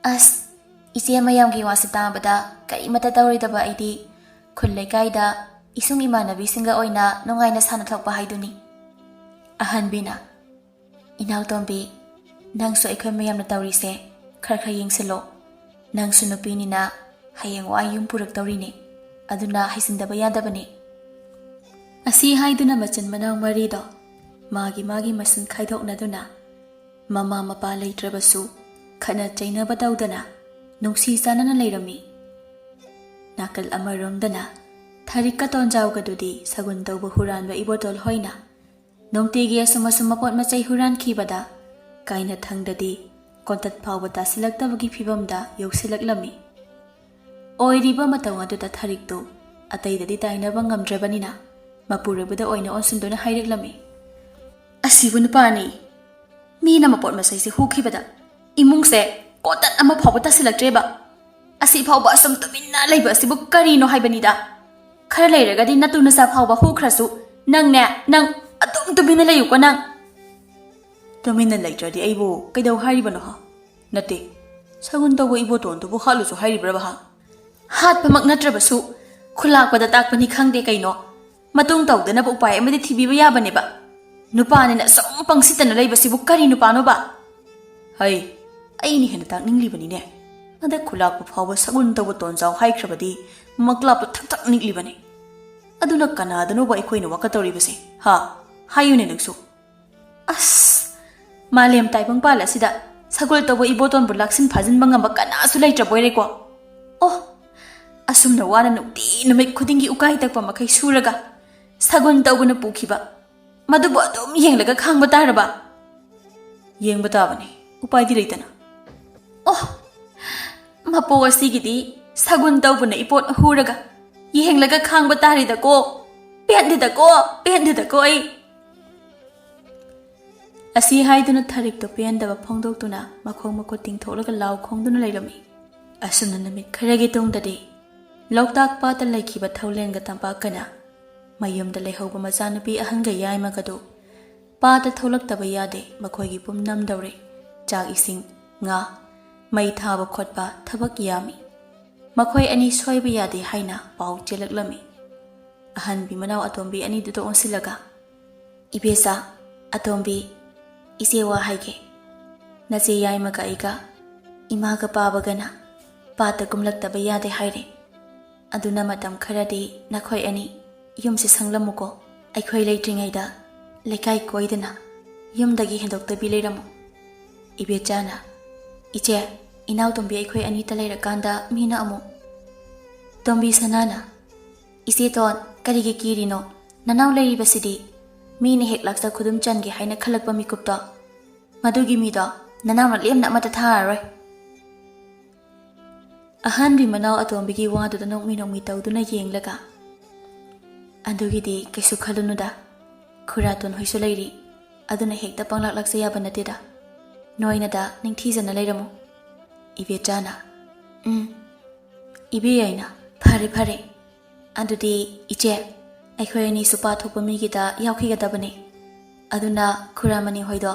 "ꯑꯁ, ꯏꯆꯦ ꯃꯌꯥꯝꯒꯤ ꯋꯥꯁꯤ ꯇꯥꯕꯗ ꯀꯔꯤꯃꯠꯇ ꯇꯧꯔꯣꯏꯗꯕ ꯑꯩꯗꯤ ꯈꯨꯜ ꯂꯩꯀꯥꯏꯗ ꯏꯁꯨꯡ ꯏꯃꯥꯟꯅꯕꯤꯁꯤꯡꯒ ꯑꯣꯏꯅ ꯅꯨꯡꯉꯥꯏꯅ ꯁꯥꯟꯅꯊꯣꯛꯄ ꯍꯥꯏꯗꯨꯅꯤ꯫ ꯑꯍꯟꯕꯤꯅ, "ꯏꯅꯥꯎꯇꯣꯝꯕꯤ, ꯅꯪꯁꯨ ꯑꯩꯈꯣꯏ ꯃꯌꯥꯝꯅ ꯇꯧꯔꯤꯁꯦ ꯈꯔ ꯈꯔ ꯌꯦꯡꯁꯤꯜꯂꯣ꯫ ꯅꯪꯁꯨ ꯅꯨꯄꯤꯅꯤꯅ ꯍꯌꯦꯡꯋꯥꯏ ꯌꯨꯝ ꯄꯨꯔꯛꯇꯧꯔꯤꯅꯦ, ꯑꯗꯨꯅ ꯍꯩꯖꯤꯟꯗꯕ ꯌꯥꯗꯕꯅꯦ꯫" ꯑꯁꯤ ꯍꯥꯏꯗꯨꯅ ꯃꯆꯤꯟ ꯃꯅꯥꯎ ꯃꯔꯤꯗꯣ ꯃꯥꯒꯤ ꯃꯥꯒꯤ ꯃꯁꯤꯡ ꯈꯥꯏꯗꯣꯛꯅꯗꯨꯅ, ꯃꯃꯥ ꯃꯄꯥ ꯂꯩꯇ꯭ꯔꯕꯁꯨ ꯈꯠꯅ ꯆꯩꯅꯕ ꯇꯧꯗꯅ ꯅꯨꯡꯁꯤ ꯆꯥꯟꯅꯅ ꯂꯩꯔꯝꯃꯤ꯫ ꯅꯥꯀꯜ ꯑꯃꯔꯣꯝꯗꯅ ꯊꯔꯤꯛꯀ ꯇꯣꯟꯖꯥꯎꯒꯗꯨꯗꯤ ꯁꯒꯨꯟ ꯇꯧꯕ ꯍꯨꯔꯥꯟꯕ ꯏꯕꯣꯇꯣꯜ ꯍꯣꯏꯅ ꯅꯨꯡꯇꯤꯒꯤ ꯑꯁꯨꯝ ꯑꯁꯨꯝ ꯃꯄꯣꯠ ꯃꯆꯩ ꯍꯨꯔꯥꯟꯈꯤꯕꯗ ꯀꯥꯏꯅꯊꯪꯗꯗꯤ ꯀꯣꯟꯇꯠ ꯐꯥꯎꯕ ꯇꯥꯁꯤꯜꯂꯛꯇꯕꯒꯤ ꯐꯤꯕꯝꯗ ꯌꯧꯁꯤꯜꯂꯛꯂꯝꯃꯤ꯫ ꯑꯣꯏꯔꯤꯕ ꯃꯇꯧ ꯑꯗꯨꯗ ꯊꯔꯤꯛꯇꯨ ꯑꯇꯩꯗꯗꯤ ꯇꯥꯏꯅꯕ ꯉꯝꯗ꯭ꯔꯕꯅꯤꯅ ꯃꯄꯨꯔꯣꯏꯕꯗ ꯑꯣꯏꯅ ꯑꯣꯟꯁꯤꯟꯗꯨꯅ ꯍꯥꯏꯔꯛꯂꯝꯃꯤ꯫ "ꯑꯁꯤꯕꯨ ꯅꯨꯄꯥꯅꯤ꯫ ꯃꯤꯅ ꯃꯄꯣꯠ ꯃꯆꯩꯁꯦ ꯍꯨꯈꯤꯕꯗ ꯏꯃꯨꯡꯁꯦ ꯀꯣꯟꯇꯠ ꯑꯃ ꯐꯥꯎꯕ ꯇꯥꯁꯤꯜꯂꯛꯇ꯭ꯔꯦꯕ꯫ ꯑꯁꯤ ꯐꯥꯎꯕ ꯑꯁꯨꯝ ꯇꯨꯃꯤꯟꯅ ꯂꯩꯕ ꯑꯁꯤꯕꯨ ꯀꯔꯤꯅꯣ ꯍꯥꯏꯕꯅꯤꯗ꯫ ꯈꯔ ꯂꯩꯔꯒꯗꯤ ꯅꯇꯨ ꯅꯆꯥ ꯐꯥꯎꯕ ꯍꯨꯈ꯭ꯔꯁꯨ ꯅꯪꯅꯦ, ꯅꯪ ꯑꯗꯨꯝ ꯇꯨꯃꯤꯟꯅ ꯂꯩꯌꯨꯀꯣ ꯅꯪ꯫" "ꯇꯨꯃꯤꯟꯅ ꯂꯩꯇ꯭ꯔꯗꯤ ꯑꯩꯕꯨ ꯀꯩꯗꯧ ꯍꯥꯏꯔꯤꯕꯅꯣ ꯍꯥ? ꯅꯠꯇꯦ, ꯁꯒꯨꯟ ꯇꯧꯕ ꯏꯕꯣꯇꯣꯟꯗꯨꯕꯨ ꯍꯥꯠꯂꯨꯁꯨ ꯍꯥꯏꯔꯤꯕ꯭ꯔꯕ ꯍꯥ?" "ꯍꯥꯠꯄꯃꯛ ꯅꯠꯇ꯭ꯔꯕꯁꯨ ꯈꯨꯂꯥꯛꯄꯗ ꯇꯥꯛꯄꯅꯤ ꯈꯪꯗꯦ ꯀꯩꯅꯣ, ꯃꯇꯨꯡ ꯇꯧꯗꯅꯕ ꯎꯄꯥꯏ ꯑꯃꯗꯤ ꯊꯤꯕꯤꯕ ꯌꯥꯕꯅꯦꯕ꯫ ꯅꯨꯄꯥꯅꯤꯅ ꯁꯨꯝ ꯄꯪꯁꯤꯠꯇꯅ ꯂꯩꯕꯁꯤꯕꯨ ꯀꯔꯤ ꯅꯨꯄꯥꯅꯣꯕ?" "ꯍꯩ, ꯑꯩꯅ ꯍꯦꯟꯅ ꯇꯥꯛꯅꯤꯡꯂꯤꯕꯅꯤꯅꯦ꯫ ꯍꯟꯗꯛ ꯈꯨꯂꯥꯛꯄ ꯐꯥꯎꯕ ꯁꯒꯨꯟ ꯇꯧꯕ ꯇꯣꯟꯖꯥꯎ ꯍꯥꯏꯈ꯭ꯔꯕꯗꯤ ꯃꯀ꯭ꯂꯥꯞꯇꯣ ꯊꯛ ꯊꯛ ꯅꯤꯛꯂꯤꯕꯅꯤ꯫ ꯑꯗꯨꯅ ꯀꯅꯥꯗꯅꯣꯕ ꯑꯩꯈꯣꯏꯅ ꯋꯥꯀꯠꯇꯧꯔꯤꯕꯁꯦ? ꯍꯥ? ꯍꯥꯏꯌꯨꯅꯦ ꯅꯪꯁꯨ꯫" ꯑꯁ, ꯃꯥꯂꯦꯝ ꯇꯥꯏꯕꯪꯄꯥꯜ ꯑꯁꯤꯗ ꯁꯒꯣꯜ ꯇꯧꯕ ꯏꯕꯣꯇꯣꯟꯕꯨ ꯂꯥꯛꯁꯤꯟ ꯐꯥꯖꯤꯟꯕ ꯉꯝꯕ ꯀꯅꯥꯁꯨ ꯂꯩꯇ꯭ꯔꯕꯣꯏꯔꯦꯀꯣ꯫ ꯑꯣ, ꯑꯁꯨꯝꯅ ꯋꯥꯅ ꯅꯨꯡꯇꯤ ꯅꯨꯃꯤꯠ ꯈꯨꯗꯤꯡꯒꯤ ꯎꯀꯥꯏ ꯇꯛꯄ ꯃꯈꯩ ꯁꯨꯔꯒ ꯁꯒꯣꯜ ꯇꯧꯕꯅ ꯄꯨꯈꯤꯕ, ꯃꯗꯨꯕꯨ ꯑꯗꯨꯝ ꯌꯦꯡꯂꯒ ꯈꯥꯡꯕ ꯇꯥꯔꯕ? ꯌꯦꯡꯕ ꯇꯥꯕꯅꯤ, ꯎꯄꯥꯏꯗꯤ ꯂꯩꯇꯅ꯫ ꯑꯣ, ꯃꯄꯣ ꯑꯁꯤꯒꯤꯗꯤ ꯁꯒꯨꯟ ꯇꯧꯕꯅ ꯏꯄꯣꯠ ꯍꯨꯔꯒ ꯌꯦꯡꯂꯒ ꯈꯥꯡꯕ ꯇꯥꯔꯤꯗꯀꯣ꯫ ꯄꯦꯟꯗꯦꯗꯀꯣ, ꯄꯦꯟꯗꯦꯗꯀꯣ ꯑꯩ꯫ ꯑꯁꯤ ꯍꯥꯏꯗꯨꯅ ꯊꯔꯤꯛꯇꯣ ꯄꯦꯟꯗꯕ ꯐꯣꯡꯗꯣꯛꯇꯨꯅ ꯃꯈꯣꯡ ꯃꯈꯨꯠ ꯇꯤꯡꯊꯣꯛꯂꯒ ꯂꯥꯎ ꯈꯣꯡꯗꯨꯅ ꯂꯩꯔꯝꯃꯤ꯫ ꯑꯁꯨꯝꯅ ꯅꯨꯃꯤꯠ ꯈꯔꯒꯤ ꯇꯨꯡꯗꯗꯤ ꯂꯣꯛꯇꯥꯛ ꯄꯥꯠꯇ ꯂꯩꯈꯤꯕ ꯊꯧꯂꯦꯟꯒ ꯇꯝꯄꯥꯛꯀꯅ ꯃꯌꯨꯝꯗ ꯂꯩꯍꯧꯕ ꯃꯆꯥꯅꯨꯄꯤ ꯑꯍꯟꯒ ꯌꯥꯏꯃꯒꯗꯨ ꯄꯥꯠꯇ ꯊꯣꯛꯂꯛꯇꯕ ꯌꯥꯗꯦ꯫ ꯃꯈꯣꯏꯒꯤ ꯄꯨꯝꯅꯝꯗꯧꯔꯦ꯫ ꯆꯥꯛ ꯏꯁꯤꯡ, ꯉꯥ, ꯃꯩ ꯊꯥꯕ ꯈꯣꯠꯄ ꯊꯕꯛ ꯌꯥꯝꯃꯤ꯫ ꯃꯈꯣꯏ ꯑꯅꯤ ꯁꯣꯏꯕ ꯌꯥꯗꯦ ꯍꯥꯏꯅ ꯄꯥꯎ ꯆꯦꯜꯂꯛꯂꯝꯃꯤ꯫ ꯑꯍꯟꯕꯤ ꯃꯅꯥꯎ ꯑꯇꯣꯝꯕꯤ ꯑꯅꯤꯗꯨꯗ ꯑꯣꯟꯁꯤꯜꯂꯒ, "ꯏꯕꯦꯆꯥ, ꯑꯇꯣꯝꯕꯤ, ꯏꯆꯦ ꯋꯥ ꯍꯥꯏꯒꯦ꯫ ꯅꯆꯦ ꯌꯥꯏꯃꯒ ꯑꯩꯒ, ꯏꯃꯥꯒ ꯄꯥꯕꯒꯅ ꯄꯥꯠꯇ ꯀꯨꯝꯂꯛꯇꯕ ꯌꯥꯗꯦ ꯍꯥꯏꯔꯦ꯫ ꯑꯗꯨꯅ ꯃꯇꯝ ꯈꯔꯗꯤ ꯅꯈꯣꯏ ꯑꯅꯤ ꯌꯨꯝꯁꯦ ꯁꯪꯂꯝꯃꯨꯀꯣ꯫ ꯑꯩꯈꯣꯏ ꯂꯩꯇ꯭ꯔꯤꯉꯩꯗ ꯂꯩꯀꯥꯏ ꯀꯣꯏꯗꯅ ꯌꯨꯝꯗꯒꯤ ꯍꯦꯟꯗꯣꯛꯇꯕꯤ ꯂꯩꯔꯝꯃꯨ꯫" ꯏꯕꯦꯆꯥꯅ, "ꯏꯆꯦ, ꯏꯅꯥꯎꯇꯣꯝꯕꯤ ꯑꯩꯈꯣꯏ ꯑꯅꯤꯇ ꯂꯩꯔꯀꯥꯟꯗ ꯃꯤꯅ ꯑꯃꯨꯛ꯫" ꯇꯣꯝꯕꯤ ꯁꯅꯥꯅ, "ꯏꯆꯦ ꯇꯣꯟ, ꯀꯔꯤꯒꯤ ꯀꯤꯔꯤꯅꯣ? ꯅꯅꯥꯎ ꯂꯩꯔꯤꯕꯁꯤꯗꯤ꯫ ꯃꯤꯅ ꯍꯦꯛ ꯂꯥꯛꯆ ꯈꯨꯗꯨꯝ ꯆꯟꯒꯦ ꯍꯥꯏꯅ ꯈꯜꯂꯛꯄ ꯃꯤꯀꯨꯞꯇꯣ꯫ ꯃꯗꯨꯒꯤ ꯃꯤꯗꯣ ꯅꯅꯥꯎꯅ ꯂꯦꯝꯅ ꯑꯃꯠꯇ ꯊꯥꯔꯔꯣꯏ꯫" ꯑꯍꯟꯕꯤ ꯃꯅꯥꯎ ꯑꯇꯣꯝꯕꯤꯒꯤ ꯋꯥꯗꯨꯗ ꯅꯣꯛꯃꯤ ꯅꯣꯛꯃꯤ ꯇꯧꯗꯨꯅ ꯌꯦꯡꯂꯒ, "ꯑꯗꯨꯒꯤꯗꯤ ꯀꯩꯁꯨ ꯈꯜꯂꯨꯅꯨꯗ꯫ ꯈꯨꯔꯥꯇꯣꯟ ꯍꯣꯏꯁꯨ ꯂꯩꯔꯤ꯫ ꯑꯗꯨꯅ ꯍꯦꯛꯇ ꯄꯪꯂꯥꯛ ꯂꯥꯛꯆ ꯌꯥꯕ ꯅꯠꯇꯦꯗ꯫ ꯅꯣꯏꯅꯗ ꯅꯤꯡꯊꯤꯖꯅ ꯂꯩꯔꯝꯃꯨ꯫" ꯏꯕꯦꯆꯥꯅ, "ꯎꯝ, ꯏꯕꯦ ꯌꯥꯏꯅ, ꯐꯔꯦ, ꯐꯔꯦ꯫ ꯑꯗꯨꯗꯤ ꯏꯆꯦ, ꯑꯩꯈꯣꯏ ꯑꯅꯤꯁꯨ ꯄꯥꯠ ꯊꯣꯛꯄ ꯃꯤꯒꯤꯗ ꯌꯥꯎꯈꯤꯒꯗꯕꯅꯤ꯫ ꯑꯗꯨꯅ ꯈꯨꯔꯥꯃꯅꯤ ꯍꯣꯏꯗꯣ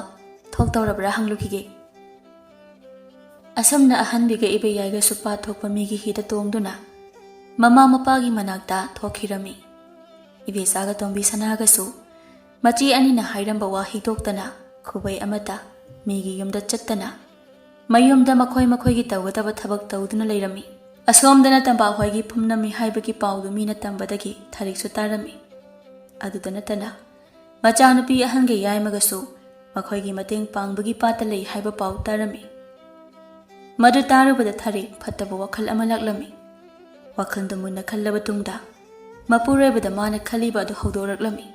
ꯊꯣꯛꯇꯧꯔꯕ꯭ꯔꯥ ꯍꯪꯂꯨꯈꯤꯒꯦ꯫" ꯑꯁꯨꯝꯅ ꯑꯍꯟꯕꯤꯒ ꯏꯕꯦꯌꯥꯏꯒꯁꯨ ꯄꯥꯠ ꯊꯣꯛꯄ ꯃꯤꯒꯤ ꯍꯤꯗ ꯇꯣꯡꯗꯨꯅ ꯃꯃꯥ ꯃꯄꯥꯒꯤ ꯃꯅꯥꯛꯇ ꯊꯣꯛꯈꯤꯔꯝꯃꯤ꯫ ꯏꯕꯦꯆꯥꯒ ꯇꯣꯝꯕꯤ ꯁꯅꯥꯒꯁꯨ ꯃꯆꯦ ꯑꯅꯤꯅ ꯍꯥꯏꯔꯝꯕ ꯋꯥ ꯍꯤꯛꯇꯣꯛꯇꯅ ꯈꯨꯕꯩ ꯑꯃꯠꯇ ꯃꯤꯒꯤ ꯌꯨꯝꯗ ꯆꯠꯇꯅ ꯃꯌꯨꯝꯗ ꯃꯈꯣꯏ ꯃꯈꯣꯏꯒꯤ ꯇꯧꯒꯗꯕ ꯊꯕꯛ ꯇꯧꯗꯨꯅ ꯂꯩꯔꯝꯃꯤ꯫ ꯑꯁꯣꯝꯗꯅ ꯇꯝꯄꯥꯛ ꯍꯣꯏꯒꯤ ꯐꯨꯝꯅꯝꯃꯤ ꯍꯥꯏꯕꯒꯤ ꯄꯥꯎꯗꯨ ꯃꯤꯅ ꯇꯝꯕꯗꯒꯤ ꯊꯔꯤꯛꯁꯨ ꯇꯥꯔꯝꯃꯤ꯫ ꯑꯗꯨꯗ ꯅꯠꯇꯅ ꯃꯆꯥꯅꯨꯄꯤ ꯑꯍꯟꯒ ꯌꯥꯏꯃꯒꯁꯨ ꯃꯈꯣꯏꯒꯤ ꯃꯇꯦꯡ ꯄꯥꯡꯕꯒꯤ ꯄꯥꯠꯇ ꯂꯩ ꯍꯥꯏꯕ ꯄꯥꯎ ꯇꯥꯔꯝꯃꯤ꯫ ꯃꯗꯨ ꯇꯥꯔꯨꯕꯗ ꯊꯔꯤꯛ ꯐꯠꯇꯕ ꯋꯥꯈꯜ ꯑꯃ ꯂꯥꯛꯂꯝꯃꯤ꯫ ꯋꯥꯈꯜꯗꯨ ꯃꯨꯟꯅ ꯈꯜꯂꯕ ꯇꯨꯡꯗ ꯃꯄꯨꯔꯣꯏꯕꯗ ꯃꯥꯅ ꯈꯜꯂꯤꯕ ꯑꯗꯨ ꯍꯧꯗꯣꯔꯛꯂꯝꯃꯤ꯫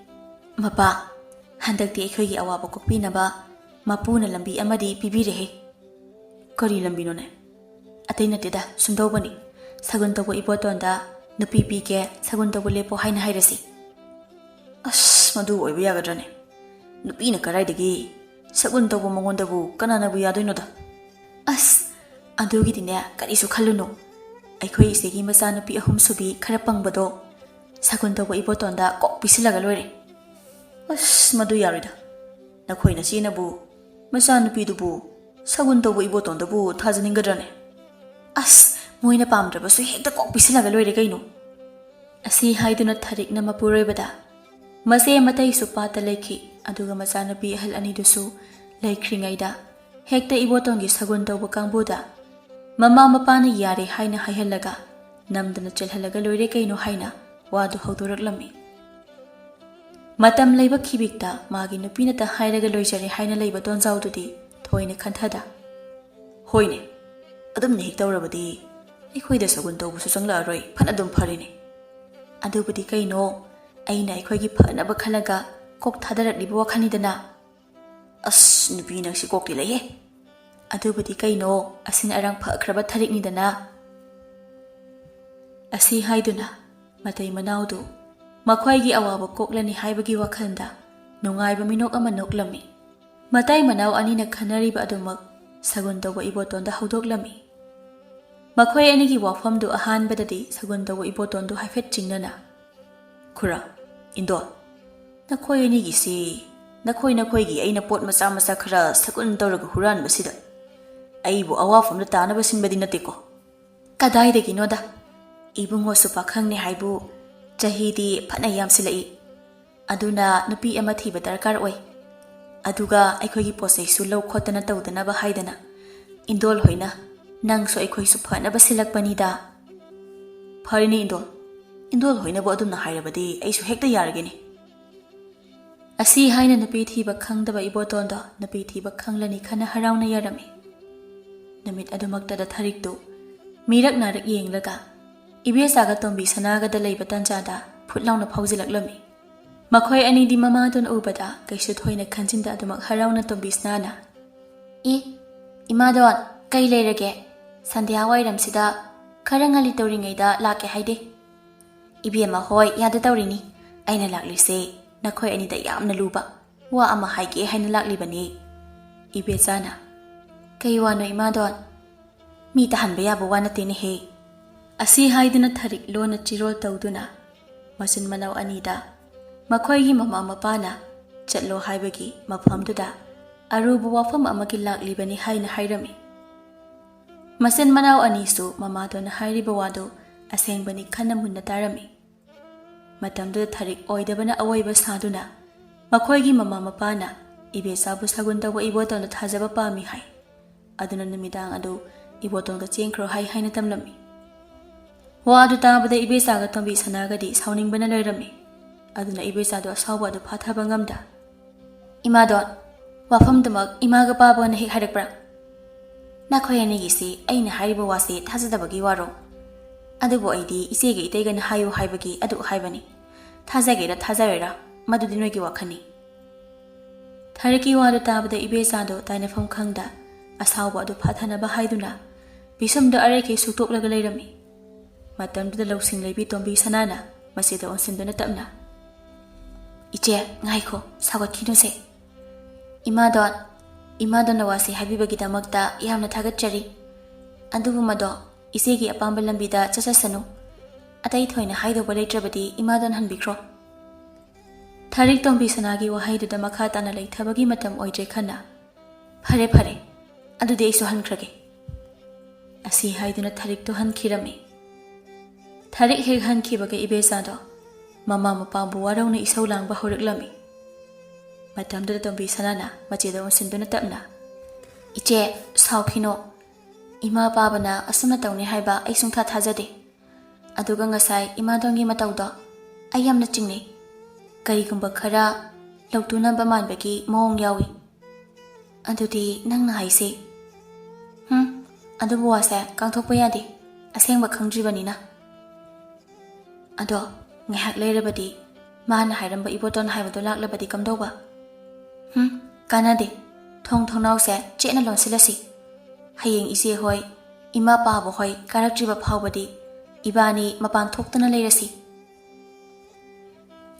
"ꯃꯄꯥ, ꯍꯟꯗꯛꯇꯤ ꯑꯩꯈꯣꯏꯒꯤ ꯑꯋꯥꯕ ꯀꯣꯛꯄꯤꯅꯕ ꯃꯄꯨꯅ ꯂꯝꯕꯤ ꯑꯃꯗꯤ ꯄꯤꯕꯤꯔꯦꯍꯦ꯫" "ꯀꯔꯤ ꯂꯝꯕꯤꯅꯣꯅꯦ?" "ꯑꯇꯩ ꯅꯠꯇꯦꯗ, ꯁꯨꯝꯗꯧꯕꯅꯤ꯫ ꯁꯒꯨꯟ ꯇꯧꯕ ꯏꯕꯣꯇꯣꯟꯗ ꯅꯨꯄꯤ ꯄꯤꯒꯦ, ꯁꯒꯨꯟ ꯇꯧꯕ ꯂꯦꯞꯄꯣ ꯍꯥꯏꯅ ꯍꯥꯏꯔꯁꯤ꯫" "ꯑꯁ, ꯃꯗꯨ ꯑꯣꯏꯕ ꯌꯥꯒꯗ꯭ꯔꯅꯦ? ꯅꯨꯄꯤꯅ ꯀꯗꯥꯏꯗꯒꯤ? ꯁꯒꯨꯟ ꯇꯧꯕ ꯃꯉꯣꯟꯗꯕꯨ ꯀꯅꯥꯅꯕꯨ ꯌꯥꯗꯣꯏꯅꯣꯗ?" "ꯑꯁ, ꯑꯗꯨꯒꯤꯗꯤꯅꯦ, ꯀꯔꯤꯁꯨ ꯈꯜꯂꯨꯅꯨ꯫ ꯑꯩꯈꯣꯏ ꯏꯆꯦꯒꯤ ꯃꯆꯥꯅꯨꯄꯤ ꯑꯍꯨꯝꯁꯨꯕꯤ ꯈꯔ ꯄꯪꯕꯗꯣ ꯁꯒꯨꯟ ꯇꯧꯕ ꯏꯕꯣꯇꯣꯟꯗ ꯀꯣꯛ ꯄꯤꯁꯤꯜꯂꯒ ꯂꯣꯏꯔꯦ꯫" "ꯑꯁ, ꯃꯗꯨ ꯌꯥꯔꯣꯏꯗ꯫ ꯅꯈꯣꯏ ꯅꯆꯦꯅꯕꯨ ꯃꯆꯥꯅꯨꯄꯤꯗꯨꯕꯨ ꯁꯒꯨꯟ ꯇꯧꯕ ꯏꯕꯣꯇꯣꯟꯗꯕꯨ ꯊꯥꯖꯅꯤꯡꯒꯗ꯭ꯔꯅꯦ?" "ꯑꯁ, ꯃꯣꯏꯅ ꯄꯥꯝꯗ꯭ꯔꯕꯁꯨ ꯍꯦꯛꯇ ꯀꯣꯛ ꯄꯤꯁꯤꯜꯂꯒ ꯂꯣꯏꯔꯦ ꯀꯩꯅꯣ?" ꯑꯁꯤ ꯍꯥꯏꯗꯨꯅ ꯊꯔꯤꯛꯅ ꯃꯄꯨꯔꯣꯏꯕꯗ ꯃꯆꯦ ꯃꯇꯩꯁꯨ ꯄꯥꯠꯇ ꯂꯩꯈꯤ꯫ ꯑꯗꯨꯒ ꯃꯆꯥꯅꯨꯄꯤ ꯑꯍꯜ ꯑꯅꯤꯗꯨꯁꯨ ꯂꯩꯈ꯭ꯔꯤꯉꯩꯗ ꯍꯦꯛꯇ ꯏꯕꯣꯇꯣꯟꯒꯤ ꯁꯒꯨꯟ ꯇꯧꯕ ꯀꯥꯡꯕꯨꯗ ꯃꯃꯥ ꯃꯄꯥꯅ ꯌꯥꯔꯦ ꯍꯥꯏꯅ ꯍꯥꯏꯍꯜꯂꯒ ꯅꯝꯗꯅ ꯆꯦꯜꯍꯜꯂꯒ ꯂꯣꯏꯔꯦ ꯀꯩꯅꯣ ꯍꯥꯏꯅ ꯋꯥꯗꯨ ꯍꯧꯗꯣꯔꯛꯂꯝꯃꯤ꯫ ꯃꯇꯝ ꯂꯩꯕ ꯈꯤꯕꯤꯛꯇ ꯃꯥꯒꯤ ꯅꯨꯄꯤꯅꯇ ꯍꯥꯏꯔꯒ ꯂꯣꯏꯖꯔꯦ ꯍꯥꯏꯅ ꯂꯩꯕ ꯗꯣꯟꯖꯥꯎꯗꯨꯗꯤ ꯊꯣꯏꯅ ꯈꯟꯊꯗ, "ꯍꯣꯏꯅꯦ, ꯑꯗꯨꯝꯅ ꯍꯦꯛ ꯇꯧꯔꯕꯗꯤ ꯑꯩꯈꯣꯏꯗ ꯁꯒꯨꯟ ꯇꯧꯕꯁꯨ ꯆꯪꯂꯛꯑꯔꯣꯏ, ꯐꯅ ꯑꯗꯨꯝ ꯐꯔꯤꯅꯦ꯫ ꯑꯗꯨꯕꯨꯗꯤ ꯀꯩꯅꯣ, ꯑꯩꯅ ꯑꯩꯈꯣꯏꯒꯤ ꯐꯅꯕ ꯈꯜꯂꯒ ꯀꯣꯛ ꯊꯥꯗꯔꯛꯂꯤꯕ ꯋꯥꯈꯜꯅꯤꯗꯅ꯫" "ꯑꯁ, ꯅꯨꯄꯤ ꯅꯪꯁꯤ ꯀꯣꯛꯇꯤ ꯂꯩꯌꯦ꯫ ꯑꯗꯨꯕꯨꯗꯤ ꯀꯩꯅꯣ, ꯑꯁꯤꯅ ꯑꯔꯥꯡ ꯐꯈ꯭ꯔꯕ ꯊꯔꯤꯛꯅꯤꯗꯅ꯫" ꯑꯁꯤ ꯍꯥꯏꯗꯨꯅ ꯃꯇꯩ ꯃꯅꯥꯎꯗꯨ ꯃꯈꯣꯏꯒꯤ ꯑꯋꯥꯕ ꯀꯣꯛꯂꯅꯤ ꯍꯥꯏꯕꯒꯤ ꯋꯥꯈꯜꯗ ꯅꯨꯡꯉꯥꯏꯕ ꯃꯤꯅꯣꯛ ꯑꯃ ꯅꯣꯛꯂꯝꯃꯤ꯫ ꯃꯇꯩ ꯃꯅꯥꯎ ꯑꯅꯤꯅ ꯈꯟꯅꯔꯤꯕ ꯑꯗꯨꯃꯛ ꯁꯒꯨꯟ ꯇꯧꯕ ꯏꯕꯣꯇꯣꯟꯗ ꯍꯧꯗꯣꯛꯂꯝꯃꯤ꯫ ꯃꯈꯣꯏ ꯑꯅꯤꯒꯤ ꯋꯥꯐꯝꯗꯨ ꯑꯍꯥꯟꯕꯗꯗꯤ ꯁꯒꯨꯟ ꯇꯧꯕ ꯏꯕꯣꯇꯣꯟꯗꯨ ꯍꯥꯏꯐꯦꯠ ꯆꯤꯡꯅꯅ, "ꯈꯨꯔꯥ, ꯏꯟꯗꯣꯜ, ꯅꯈꯣꯏ ꯑꯅꯤꯒꯤꯁꯤ, ꯅꯈꯣꯏ ꯅꯈꯣꯏꯒꯤ ꯑꯩꯅ ꯄꯣꯠ ꯃꯆꯥ ꯃꯆꯥ ꯈꯔ ꯁꯒꯨꯟ ꯇꯧꯔꯒ ꯍꯨꯔꯥꯟꯕꯁꯤꯗ ꯑꯩꯕꯨ ꯑꯋꯥꯐꯝꯗ ꯇꯥꯅꯕ ꯁꯤꯟꯕꯗꯤ ꯅꯠꯇꯦꯀꯣ?" "ꯀꯗꯥꯏꯗꯒꯤꯅꯣꯗ, ꯏꯕꯨꯡꯉꯣꯁꯨ ꯄꯥꯈꯪꯅꯦ ꯍꯥꯏꯕꯨ ꯆꯍꯤꯗꯤ ꯐꯅ ꯌꯥꯝꯁꯤꯜꯂꯛꯏ꯫ ꯑꯗꯨꯅ ꯅꯨꯄꯤ ꯑꯃ ꯊꯤꯕ ꯗꯔꯀꯥꯔ ꯑꯣꯏ꯫ ꯑꯗꯨꯒ ꯑꯩꯈꯣꯏꯒꯤ ꯄꯣꯠ ꯆꯩꯁꯨ ꯂꯧ ꯈꯣꯠꯇꯅ ꯇꯧꯗꯅꯕ ꯍꯥꯏꯗꯅ ꯏꯟꯗꯣꯜ ꯍꯣꯏꯅ ꯅꯪꯁꯨ ꯑꯩꯈꯣꯏꯁꯨ ꯐꯅꯕ ꯁꯤꯜꯂꯛꯄꯅꯤꯗ꯫" "ꯐꯔꯦꯅꯦ ꯏꯟꯗꯣꯜ, ꯏꯟꯗꯣꯜ ꯍꯣꯏꯅꯕꯨ ꯑꯗꯨꯝꯅ ꯍꯥꯏꯔꯕꯗꯤ ꯑꯩꯁꯨ ꯍꯦꯛꯇ ꯌꯥꯔꯒꯦꯅꯦ꯫" ꯑꯁꯤ ꯍꯥꯏꯅ ꯅꯨꯄꯤ ꯊꯤꯕ ꯈꯪꯗꯕ ꯏꯕꯣꯇꯣꯟꯗꯣ ꯅꯨꯄꯤ ꯊꯤꯕ ꯈꯪꯂꯅꯤ ꯈꯟꯅ ꯍꯔꯥꯎꯅ ꯌꯥꯔꯝꯃꯤ꯫ ꯅꯨꯃꯤꯠ ꯑꯗꯨꯃꯛꯇꯗ ꯊꯔꯤꯛꯇꯨ ꯃꯤꯔꯛ ꯅꯥꯔꯛ ꯌꯦꯡꯂꯒ ꯏꯕꯦꯆꯥꯒ ꯇꯣꯝꯕꯤ ꯁꯅꯥꯒꯗ ꯂꯩꯕ ꯇꯟꯖꯥꯗ ꯐꯨꯠ ꯂꯥꯎꯅ ꯐꯥꯎꯖꯤꯜꯂꯛꯂꯝꯃꯤ꯫ ꯃꯈꯣꯏ ꯑꯅꯤꯗꯤ ꯃꯃꯥꯗꯨꯅ ꯎꯕꯗ ꯀꯩꯁꯨ ꯊꯣꯏꯅ ꯈꯟꯖꯤꯟꯗ ꯑꯗꯨꯃꯛ ꯍꯔꯥꯎꯅ ꯇꯣꯝꯕꯤ ꯁꯅꯥꯅ, "ꯑꯦ, ꯏꯃꯥꯗꯣꯟ, ꯀꯩ ꯂꯩꯔꯒꯦ? ꯁꯟꯙ꯭ꯌꯥ ꯋꯥꯏꯔꯝꯁꯤꯗ ꯈꯔ ꯉꯜꯂꯤ ꯇꯧꯔꯤꯉꯩꯗ ꯂꯥꯛꯀꯦ ꯍꯥꯏꯗꯦ?" "ꯏꯕꯦꯝꯃ ꯍꯣꯏ, ꯌꯥꯗ ꯇꯧꯔꯤꯅꯤ꯫ ꯑꯩꯅ ꯂꯥꯛꯂꯤꯁꯦ ꯅꯈꯣꯏ ꯑꯅꯤꯗ ꯌꯥꯝꯅ ꯂꯨꯕ ꯋꯥ ꯑꯃ ꯍꯥꯏꯒꯦ ꯍꯥꯏꯅ ꯂꯥꯛꯂꯤꯕꯅꯤ꯫" ꯏꯕꯦꯆꯥꯅ, "ꯀꯩ ꯋꯥꯅꯣ ꯏꯃꯥꯗꯣꯟ? ꯃꯤ ꯇꯥꯍꯟꯕ ꯌꯥꯕ ꯋꯥ ꯅꯠꯇꯦꯅꯦꯍꯦ꯫" ꯑꯁꯤ ꯍꯥꯏꯗꯨꯅ ꯊꯔꯤꯛ ꯂꯣꯟꯅ ꯆꯤꯔꯣꯜ ꯇꯧꯗꯨꯅ ꯃꯆꯤꯟ ꯃꯅꯥꯎ ꯑꯅꯤꯗ ꯃꯈꯣꯏꯒꯤ ꯃꯃꯥ ꯃꯄꯥꯅ ꯆꯠꯂꯣ ꯍꯥꯏꯕꯒꯤ ꯃꯐꯝꯗꯨꯗ ꯑꯔꯨꯕ ꯋꯥꯐꯝ ꯑꯃꯒꯤ ꯂꯥꯛꯂꯤꯕꯅꯤ ꯍꯥꯏꯅ ꯍꯥꯏꯔꯝꯃꯤ꯫ ꯃꯆꯤꯟ ꯃꯅꯥꯎ ꯑꯅꯤꯁꯨ ꯃꯃꯥꯗꯨꯅ ꯍꯥꯏꯔꯤꯕ ꯋꯥꯗꯨ ꯑꯁꯦꯡꯕꯅꯤ ꯈꯟꯅ ꯃꯨꯟꯅ ꯇꯥꯔꯝꯃꯤ꯫ ꯃꯇꯝꯗꯨꯗ ꯊꯥꯔꯤꯛ ꯑꯣꯏꯗꯕꯅ ꯑꯑꯣꯏꯕ ꯁꯥꯗꯨꯅ ꯃꯈꯣꯏꯒꯤ ꯃꯃꯥ ꯃꯄꯥꯅ ꯏꯕꯦꯆꯥꯕꯨ ꯁꯒꯨꯟ ꯇꯧꯕ ꯏꯕꯣꯇꯣꯟꯗ ꯊꯥꯖꯕ ꯄꯥꯝꯃꯤ ꯍꯥꯏ꯫ ꯑꯗꯨꯅ ꯅꯨꯃꯤꯗꯥꯡ ꯑꯗꯨ ꯏꯕꯣꯇꯣꯟꯒ ꯆꯦꯟꯈ꯭ꯔꯣ ꯍꯥꯏ ꯍꯥꯏꯅ ꯇꯝꯂꯝꯃꯤ꯫ ꯋꯥ ꯑꯗꯨ ꯇꯥꯕꯗ ꯏꯕꯦꯆꯥꯒ ꯇꯣꯝꯕꯤ ꯁꯅꯥꯒꯗꯤ ꯁꯥꯎꯅꯤꯡꯕꯅ ꯂꯣꯏꯔꯝꯃꯤ꯫ ꯑꯗꯨꯅ ꯏꯕꯦꯆꯥꯗꯣ ꯑꯁꯥꯎꯕ ꯑꯗꯨ ꯐꯥꯊꯕ ꯉꯝꯗ, "ꯏꯃꯥꯗꯣꯟ, ꯋꯥꯐꯝꯗꯨꯃꯛ ꯏꯃꯥꯒ ꯄꯥꯕꯒꯅ ꯍꯦꯛ ꯍꯥꯏꯔꯛꯄ꯭ꯔꯥ? ꯅꯈꯣꯏ ꯑꯅꯤꯒꯤꯁꯤ ꯑꯩꯅ ꯍꯥꯏꯔꯤꯕ ꯋꯥꯁꯤ ꯊꯥꯖꯗꯕꯒꯤ ꯋꯥꯔꯣ? ꯑꯗꯨꯕꯨ ꯑꯩꯗꯤ ꯏꯆꯦꯒ ꯏꯇꯩꯒꯅ ꯍꯥꯏꯌꯨ ꯍꯥꯏꯕꯒꯤ ꯑꯗꯨ ꯍꯥꯏꯕꯅꯤ꯫ ꯊꯥꯖꯒꯦꯔꯥ ꯊꯥꯖꯔꯣꯏꯔꯥ, ꯃꯗꯨꯗꯤ ꯅꯣꯏꯒꯤ ꯋꯥꯈꯜꯅꯤ꯫" ꯊꯥꯔꯤꯛꯀꯤ ꯋꯥꯗꯨ ꯇꯥꯕꯗ ꯏꯕꯦꯆꯥꯗꯣ ꯇꯥꯏꯅꯐꯝ ꯈꯪꯗ ꯑꯁꯥꯎꯕ ꯑꯗꯨ ꯐꯥꯊꯅꯕ ꯍꯥꯏꯗꯨꯅ ꯄꯤꯁꯨꯝꯗꯣ ꯑꯔꯩꯈꯩ ꯁꯨꯛꯇꯣꯛꯂꯒ ꯂꯩꯔꯝꯃꯤ꯫ ꯃꯇꯝꯗꯨꯗ ꯂꯧꯁꯤꯡ ꯂꯩꯕꯤ ꯇꯣꯝꯕꯤ ꯁꯅꯥꯅ ꯃꯆꯦꯗ ꯑꯣꯟꯁꯤꯟꯗꯨꯅ ꯇꯞꯅ, "ꯏꯆꯦ, ꯉꯥꯏꯈꯣ, ꯁꯥꯎꯒꯠꯈꯤꯅꯨꯁꯦ꯫ ꯏꯃꯥꯗꯣꯟ, ꯏꯃꯥꯗꯣꯟꯅ ꯋꯥꯁꯤ ꯍꯥꯏꯕꯤꯕꯒꯤꯗꯃꯛꯇ ꯌꯥꯝꯅ ꯊꯥꯒꯠꯆꯔꯤ꯫ ꯑꯗꯨꯕꯨ ꯃꯗꯣ ꯏꯆꯦꯒꯤ ꯑꯄꯥꯝꯕ ꯂꯝꯕꯤꯗ ꯆꯠꯆꯁꯅꯨ꯫ ꯑꯇꯩ ꯊꯣꯏꯅ ꯍꯥꯏꯗꯧꯕ ꯂꯩꯇ꯭ꯔꯕꯗꯤ ꯏꯃꯥꯗꯣꯟ ꯍꯟꯕꯤꯈ꯭ꯔꯣ꯫" ꯊꯥꯔꯤꯛ ꯇꯣꯝꯕꯤ ꯁꯅꯥꯒꯤ ꯋꯥꯍꯩꯗꯨꯗ ꯃꯈꯥ ꯇꯥꯅ ꯂꯩꯊꯕꯒꯤ ꯃꯇꯝ ꯑꯣꯏꯗ꯭ꯔꯦ ꯈꯟꯅ, "ꯐꯔꯦ, ꯐꯔꯦ, ꯑꯗꯨꯗꯤ ꯑꯩꯁꯨ ꯍꯟꯈ꯭ꯔꯒꯦ꯫" ꯑꯁꯤ ꯍꯥꯏꯗꯨꯅ ꯊꯥꯔꯤꯛꯇꯣ ꯍꯟꯈꯤꯔꯝꯃꯤ꯫ ꯊꯥꯔꯤꯛ ꯍꯦꯛ ꯍꯟꯈꯤꯕꯒ ꯏꯕꯦꯆꯥꯗꯣ ꯃꯃꯥ ꯃꯄꯥꯕꯨ ꯋꯥꯔꯧꯅ ꯏꯁꯧ ꯂꯥꯡꯕ ꯍꯧꯔꯛꯂꯝꯃꯤ꯫ ꯃꯇꯝꯗꯨꯗ ꯇꯣꯝꯕꯤ ꯁꯅꯥꯅ ꯃꯆꯦꯗ ꯑꯣꯟꯁꯤꯟꯗꯨꯅ ꯇꯞꯅ, "ꯏꯆꯦ, ꯁꯥꯎꯈꯤꯅꯣ꯫ ꯏꯃꯥ ꯄꯥꯕꯅ ꯑꯁꯨꯝꯅ ꯇꯧꯅꯤ ꯍꯥꯏꯕ ꯑꯩ ꯁꯨꯡꯊꯥ ꯊꯥꯖꯗꯦ꯫ ꯑꯗꯨꯒ ꯉꯁꯥꯏ ꯏꯃꯥꯗꯣꯟꯒꯤ ꯃꯇꯧꯗꯣ ꯑꯩ ꯌꯥꯝꯅ ꯆꯤꯡꯅꯩ꯫ ꯀꯔꯤꯒꯨꯝꯕ ꯈꯔ ꯂꯧꯇꯨꯅꯕ ꯃꯥꯟꯕꯒꯤ ꯃꯑꯣꯡ ꯌꯥꯎꯏ꯫" "ꯑꯗꯨꯗꯤ ꯅꯪꯅ ꯍꯥꯏꯁꯦ?" "ꯍꯨꯝ, ꯑꯗꯨꯕꯨ ꯋꯥꯁꯦ ꯀꯥꯡꯊꯣꯛꯄ ꯌꯥꯗꯦ, ꯑꯁꯦꯡꯕ ꯈꯪꯗ꯭ꯔꯤꯕꯅꯤꯅ꯫ ꯑꯗꯣ ꯉꯥꯏꯍꯥꯛ ꯂꯩꯔꯕꯗꯤ ꯃꯥꯅ ꯍꯥꯏꯔꯝꯕ ꯏꯕꯣꯇꯣꯟ ꯍꯥꯏꯕꯗꯣ ꯂꯥꯛꯂꯕꯗꯤ ꯀꯝꯗꯧꯕ?" "ꯍꯨꯝ, ꯀꯥꯟꯅꯗꯦ꯫ ꯊꯣꯡ ꯊꯣꯡꯅꯥꯎꯁꯦ ꯆꯦꯠꯅ ꯂꯣꯟꯁꯤꯜꯂꯁꯤ꯫ ꯍꯌꯦꯡ ꯏꯆꯦ ꯍꯣꯏ, ꯏꯃꯥ ꯄꯥꯕ ꯍꯣꯏ ꯀꯥꯔꯛꯇ꯭ꯔꯤꯕ ꯐꯥꯎꯕꯗꯤ ꯏꯕꯥꯅꯤ ꯃꯄꯥꯟ ꯊꯣꯛꯇꯅ ꯂꯩꯔꯁꯤ꯫"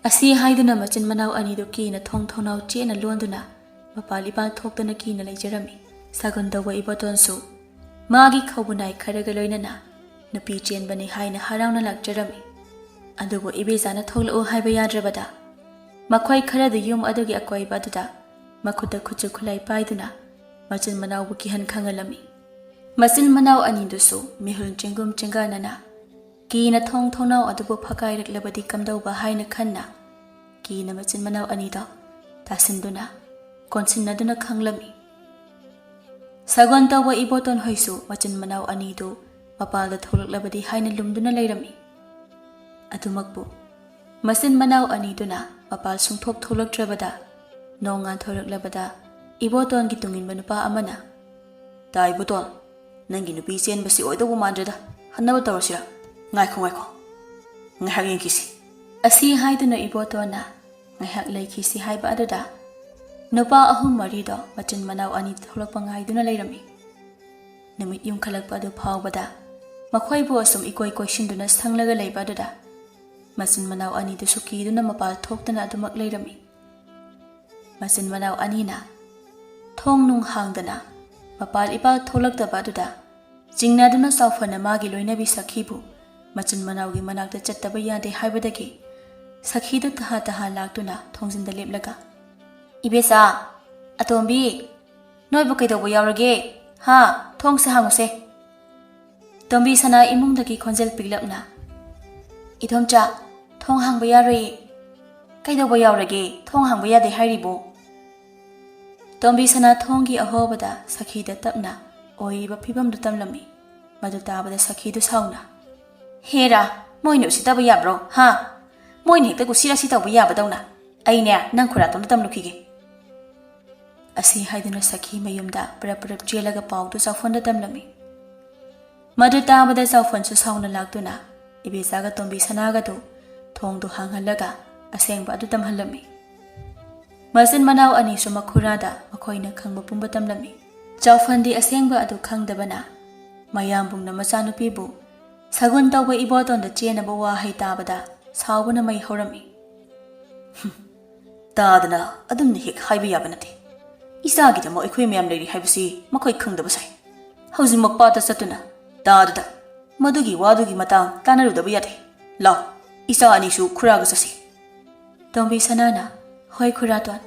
ꯑꯁꯤ ꯍꯥꯏꯗꯨꯅ ꯃꯆꯤꯟ ꯃꯅꯥꯎ ꯑꯅꯤꯗꯨ ꯀꯤꯅ ꯊꯣꯡ ꯊꯣꯡꯅꯥꯎ ꯆꯦꯠꯅ ꯂꯣꯟꯗꯨꯅ ꯃꯄꯥꯜ ꯏꯄꯥꯟ ꯊꯣꯛꯇꯅ ꯀꯤꯅ ꯂꯩꯖꯔꯝꯃꯤ꯫ ꯁꯒꯨꯟ ꯇꯧꯕ ꯏꯕꯣꯇꯣꯟꯁꯨ ꯃꯥꯒꯤ ꯈꯧꯕꯨ ꯅꯥꯏ ꯈꯔꯒ ꯂꯣꯏꯅꯅ ꯅꯨꯄꯤ ꯆꯦꯟꯕꯅꯤ ꯍꯥꯏꯅ ꯍꯔꯥꯎꯅ ꯂꯥꯛꯆꯔꯝꯃꯤ꯫ ꯑꯗꯨꯕꯨ ꯏꯕꯦꯆꯥꯅ ꯊꯣꯛꯂꯛꯎ ꯍꯥꯏꯕ ꯌꯥꯗ꯭ꯔꯕꯗ ꯃꯈꯣꯏ ꯈꯔꯗꯨ ꯌꯨꯝ ꯑꯗꯨꯒꯤ ꯑꯀꯣꯏꯕ ꯑꯗꯨꯗ ꯃꯈꯨꯠꯇ ꯈꯨꯠꯁꯨ ꯈꯨꯠꯂꯥꯏ ꯄꯥꯏꯗꯨꯅ ꯃꯆꯤꯟ ꯃꯅꯥꯎꯕꯨ ꯀꯤꯍꯟ ꯈꯪꯍꯜꯂꯝꯃꯤ꯫ ꯃꯆꯤꯟ ꯃꯅꯥꯎ ꯑꯅꯤꯗꯨꯁꯨ ꯃꯤꯍꯨꯜ ꯆꯦꯡꯒꯨꯝ ꯆꯦꯡꯒꯥꯟꯅꯅ ꯀꯤꯅ ꯊꯣꯡ ꯊꯣꯡꯅꯥꯎ ꯑꯗꯨꯕꯨ ꯐꯛꯀꯥꯏꯔꯛꯂꯕꯗꯤ ꯀꯝꯗꯧꯕ ꯍꯥꯏꯅ ꯈꯟꯅ, ꯀꯤꯅ ꯃꯆꯤꯟ ꯃꯅꯥꯎ ꯑꯅꯤꯗꯣ ꯇꯥꯁꯤꯟꯗꯨꯅ, ꯀꯣꯟꯁꯤꯟꯅꯗꯨꯅ ꯈꯪꯂꯝꯃꯤ꯫ ꯁꯒꯣꯟ ꯇꯧꯕ ꯏꯕꯣꯇꯣꯟ ꯍꯣꯏꯁꯨ ꯃꯆꯤꯟ ꯃꯅꯥꯎ ꯑꯅꯤꯗꯨ ꯃꯄꯥꯜꯗ ꯊꯣꯛꯂꯛꯂꯕꯗꯤ ꯍꯥꯏꯅ ꯂꯨꯝꯗꯨꯅ ꯂꯩꯔꯝꯃꯤ꯫ ꯑꯗꯨꯃꯛꯄꯨ ꯃꯆꯤꯟ ꯃꯅꯥꯎ ꯑꯅꯤꯗꯨꯅ ꯃꯄꯥꯜ ꯁꯨꯡꯊꯣꯛ ꯊꯣꯛꯂꯛꯇ꯭ꯔꯕꯗ, ꯅꯣꯡ ꯉꯥꯟꯊꯣꯔꯛꯂꯕꯗ ꯏꯕꯣꯇꯣꯟꯒꯤ ꯇꯨꯡꯏꯟꯕ ꯅꯨꯄꯥ ꯑꯃꯅ, "ꯇꯥ ꯏꯕꯣꯇꯣꯟ, ꯅꯪꯒꯤ ꯅꯨꯄꯤ ꯆꯦꯟꯕꯁꯤ ꯑꯣꯏꯗꯧꯕ ꯃꯥꯟꯗ꯭ꯔꯦꯗ, ꯍꯟꯅꯕ ꯇꯧꯔꯁꯤꯔ? ꯉꯥꯏꯈꯣ, ꯉꯥꯏꯈꯣ, ꯉꯥꯏꯍꯥꯛ ꯌꯦꯡꯈꯤꯁꯤ" ꯑꯁꯤ ꯍꯥꯏꯗꯨꯅ ꯏꯕꯣꯇꯣꯟꯅ ꯉꯥꯏꯍꯥꯛ ꯂꯩꯈꯤꯁꯤ ꯍꯥꯏꯕ ꯑꯗꯨꯗ, ꯅꯨꯄꯥ ꯑꯍꯨꯝ ꯃꯔꯤꯗꯣ ꯃꯆꯤꯟ ꯃꯅꯥꯎ ꯑꯅꯤ ꯊꯣꯛꯂꯛꯄ ꯉꯥꯏꯗꯨꯅ ꯂꯩꯔꯝꯃꯤ꯫ ꯅꯨꯃꯤꯠ ꯌꯨꯝꯈꯠꯂꯛꯄ ꯑꯗꯨ ꯐꯥꯎꯕꯗ ꯃꯈꯣꯏꯕꯨ ꯑꯁꯨꯝ ꯏꯀꯣꯏ ꯀꯣꯏꯁꯤꯟꯗꯨꯅ ꯁꯪꯂꯒ ꯂꯩꯕ ꯑꯗꯨꯗ, ꯃꯆꯤꯟ ꯃꯅꯥꯎ ꯑꯅꯤꯗꯨꯁꯨ ꯀꯤꯗꯨꯅ ꯃꯄꯥꯜ ꯊꯣꯛꯇꯅ ꯑꯗꯨꯃꯛ ꯂꯩꯔꯝꯃꯤ꯫ ꯃꯆꯤꯟ ꯃꯅꯥꯎ ꯑꯅꯤꯅ ꯊꯣꯡ ꯅꯨꯡ ꯍꯥꯡꯗꯅ ꯃꯄꯥꯜ ꯏꯄꯥꯜ ꯊꯣꯛꯂꯛꯇꯕ ꯑꯗꯨꯗ, ꯆꯤꯡꯅꯗꯨꯅ ꯆꯥꯎꯐꯅ ꯃꯥꯒꯤ ꯂꯣꯏꯅꯕꯤ ꯁꯈꯤꯕꯨ ꯃꯆꯤꯟ ꯃꯅꯥꯎꯒꯤ ꯃꯅꯥꯛꯇ ꯆꯠꯇꯕ ꯌꯥꯗꯦ ꯍꯥꯏꯕꯗꯒꯤ, ꯁꯈꯤꯗꯨ ꯇꯍꯥ ꯇꯍꯥ ꯂꯥꯛꯇꯨꯅ ꯊꯣꯡꯖꯤꯟꯗ ꯂꯦꯞꯂꯒ, "ꯏꯕꯦꯆꯥ, ꯑꯇꯣꯝꯕꯤ, ꯅꯣꯏꯕꯨ ꯀꯩꯗꯧꯕ ꯌꯥꯎꯔꯒꯦ? ꯍꯥ? ꯊꯣꯡꯁꯦ ꯍꯥꯡꯉꯨꯁꯦ!" ꯇꯣꯝꯕꯤ ꯁꯅꯥ ꯏꯃꯨꯡꯗꯒꯤ ꯈꯣꯟꯖꯦꯜ ꯄꯤꯛꯂꯞꯅ, "ꯏꯗꯣꯝꯆꯥ, ꯊꯣꯡ ꯍꯥꯡꯕ ꯌꯥꯔꯣꯏꯌꯦ꯫" "ꯀꯩꯗꯧꯕ ꯌꯥꯎꯔꯒꯦ? ꯊꯣꯡ ꯍꯥꯡꯕ ꯌꯥꯗꯦ ꯍꯥꯏꯔꯤꯕꯣ?" ꯇꯣꯝꯕꯤ ꯁꯅꯥ ꯊꯣꯡꯒꯤ ꯑꯍꯣꯕꯗ ꯁꯈꯤꯗ ꯇꯞꯅ ꯑꯣꯏꯔꯤꯕ ꯐꯤꯕꯝꯗꯨ ꯇꯝꯂꯝꯃꯤ꯫ ꯃꯗꯨ ꯇꯥꯕꯗ ꯁꯈꯤꯗꯨ ꯁꯥꯎꯅ, "ꯍꯦꯔꯥ, ꯃꯣꯏꯅ ꯎꯁꯤꯠꯇꯕ ꯌꯥꯕ꯭ꯔꯣ? ꯍꯥ? ꯃꯣꯏꯅ ꯍꯦꯛꯇ ꯀꯨꯁꯤ ꯔꯥꯁꯤ ꯇꯧꯕ ꯌꯥꯕꯗꯧꯅ꯫ ꯑꯩꯅꯦ, ꯅꯪ ꯈꯨꯔꯥꯇꯣꯟꯗ ꯇꯝꯂꯨꯈꯤꯒꯦ꯫" ꯑꯁꯤ ꯍꯥꯏꯗꯨꯅ ꯁꯈꯤ ꯃꯌꯨꯝꯗ ꯄꯔꯞ ꯄꯔꯞ ꯆꯦꯜꯂꯒ ꯄꯥꯎꯗꯨ ꯆꯥꯎꯐꯣꯟꯗ ꯇꯝꯂꯝꯃꯤ꯫ ꯃꯗꯨ ꯇꯥꯕꯗ ꯆꯥꯎꯐꯣꯟꯁꯨ ꯁꯥꯎꯅ ꯂꯥꯛꯇꯨꯅ ꯏꯕꯦꯆꯥꯒ ꯇꯣꯝꯕꯤ ꯁꯅꯥꯒꯗꯨ ꯊꯣꯡꯗꯨ ꯍꯥꯡꯍꯜꯂꯒ ꯑꯁꯦꯡꯕ ꯑꯗꯨ ꯇꯝꯍꯜꯂꯝꯃꯤ꯫ ꯃꯆꯤꯟ ꯃꯅꯥꯎ ꯑꯅꯤꯁꯨ ꯃꯈꯨꯔꯥꯗ ꯃꯈꯣꯏꯅ ꯈꯪꯕ ꯄꯨꯝꯕ ꯇꯝꯂꯝꯃꯤ꯫ ꯆꯥꯎꯐꯣꯟꯗꯤ ꯑꯁꯦꯡꯕ ꯑꯗꯨ ꯈꯪꯗꯕꯅ, ꯃꯌꯥꯝꯕꯨꯡꯅ ꯃꯆꯥꯅꯨꯄꯤꯕꯨ ꯁꯒꯨꯟ ꯇꯧꯕ ꯏꯕꯣꯇꯣꯟꯗ ꯆꯦꯟꯅꯕ ꯋꯥꯍꯩ ꯇꯥꯕꯗ ꯁꯥꯎꯕꯅ ꯃꯩ ꯍꯧꯔꯝꯃꯤ꯫ "ꯍꯨꯝ, ꯇꯥꯗꯅ ꯑꯗꯨꯝꯅ ꯍꯦꯛ ꯍꯥꯏꯕ ꯌꯥꯕ ꯅꯠꯇꯦ꯫ ꯏꯆꯥꯒꯤꯗꯃꯛ ꯑꯩꯈꯣꯏ ꯃꯌꯥꯝ ꯂꯩꯔꯤ ꯍꯥꯏꯕꯁꯤ ꯃꯈꯣꯏ ꯈꯪꯗꯕ ꯁꯥꯏ꯫ ꯍꯧꯖꯤꯛꯃꯛ ꯄꯥꯠꯇ ꯆꯠꯇꯨꯅ ꯇꯥꯗꯨꯗ ꯃꯗꯨꯒꯤ ꯋꯥꯗꯨꯒꯤ ꯃꯇꯥꯡ ꯇꯥꯟꯅꯔꯨꯗꯕ ꯌꯥꯗꯦ꯫ ꯂꯥꯎ, ꯏꯆꯥ ꯑꯅꯤꯁꯨ ꯈꯨꯔꯥꯒ ꯆꯠꯁꯤ꯫" ꯇꯣꯝꯕꯤ ꯁꯅꯥꯅ, "ꯍꯣꯏ ꯈꯨꯔꯥꯇꯣꯟ꯫"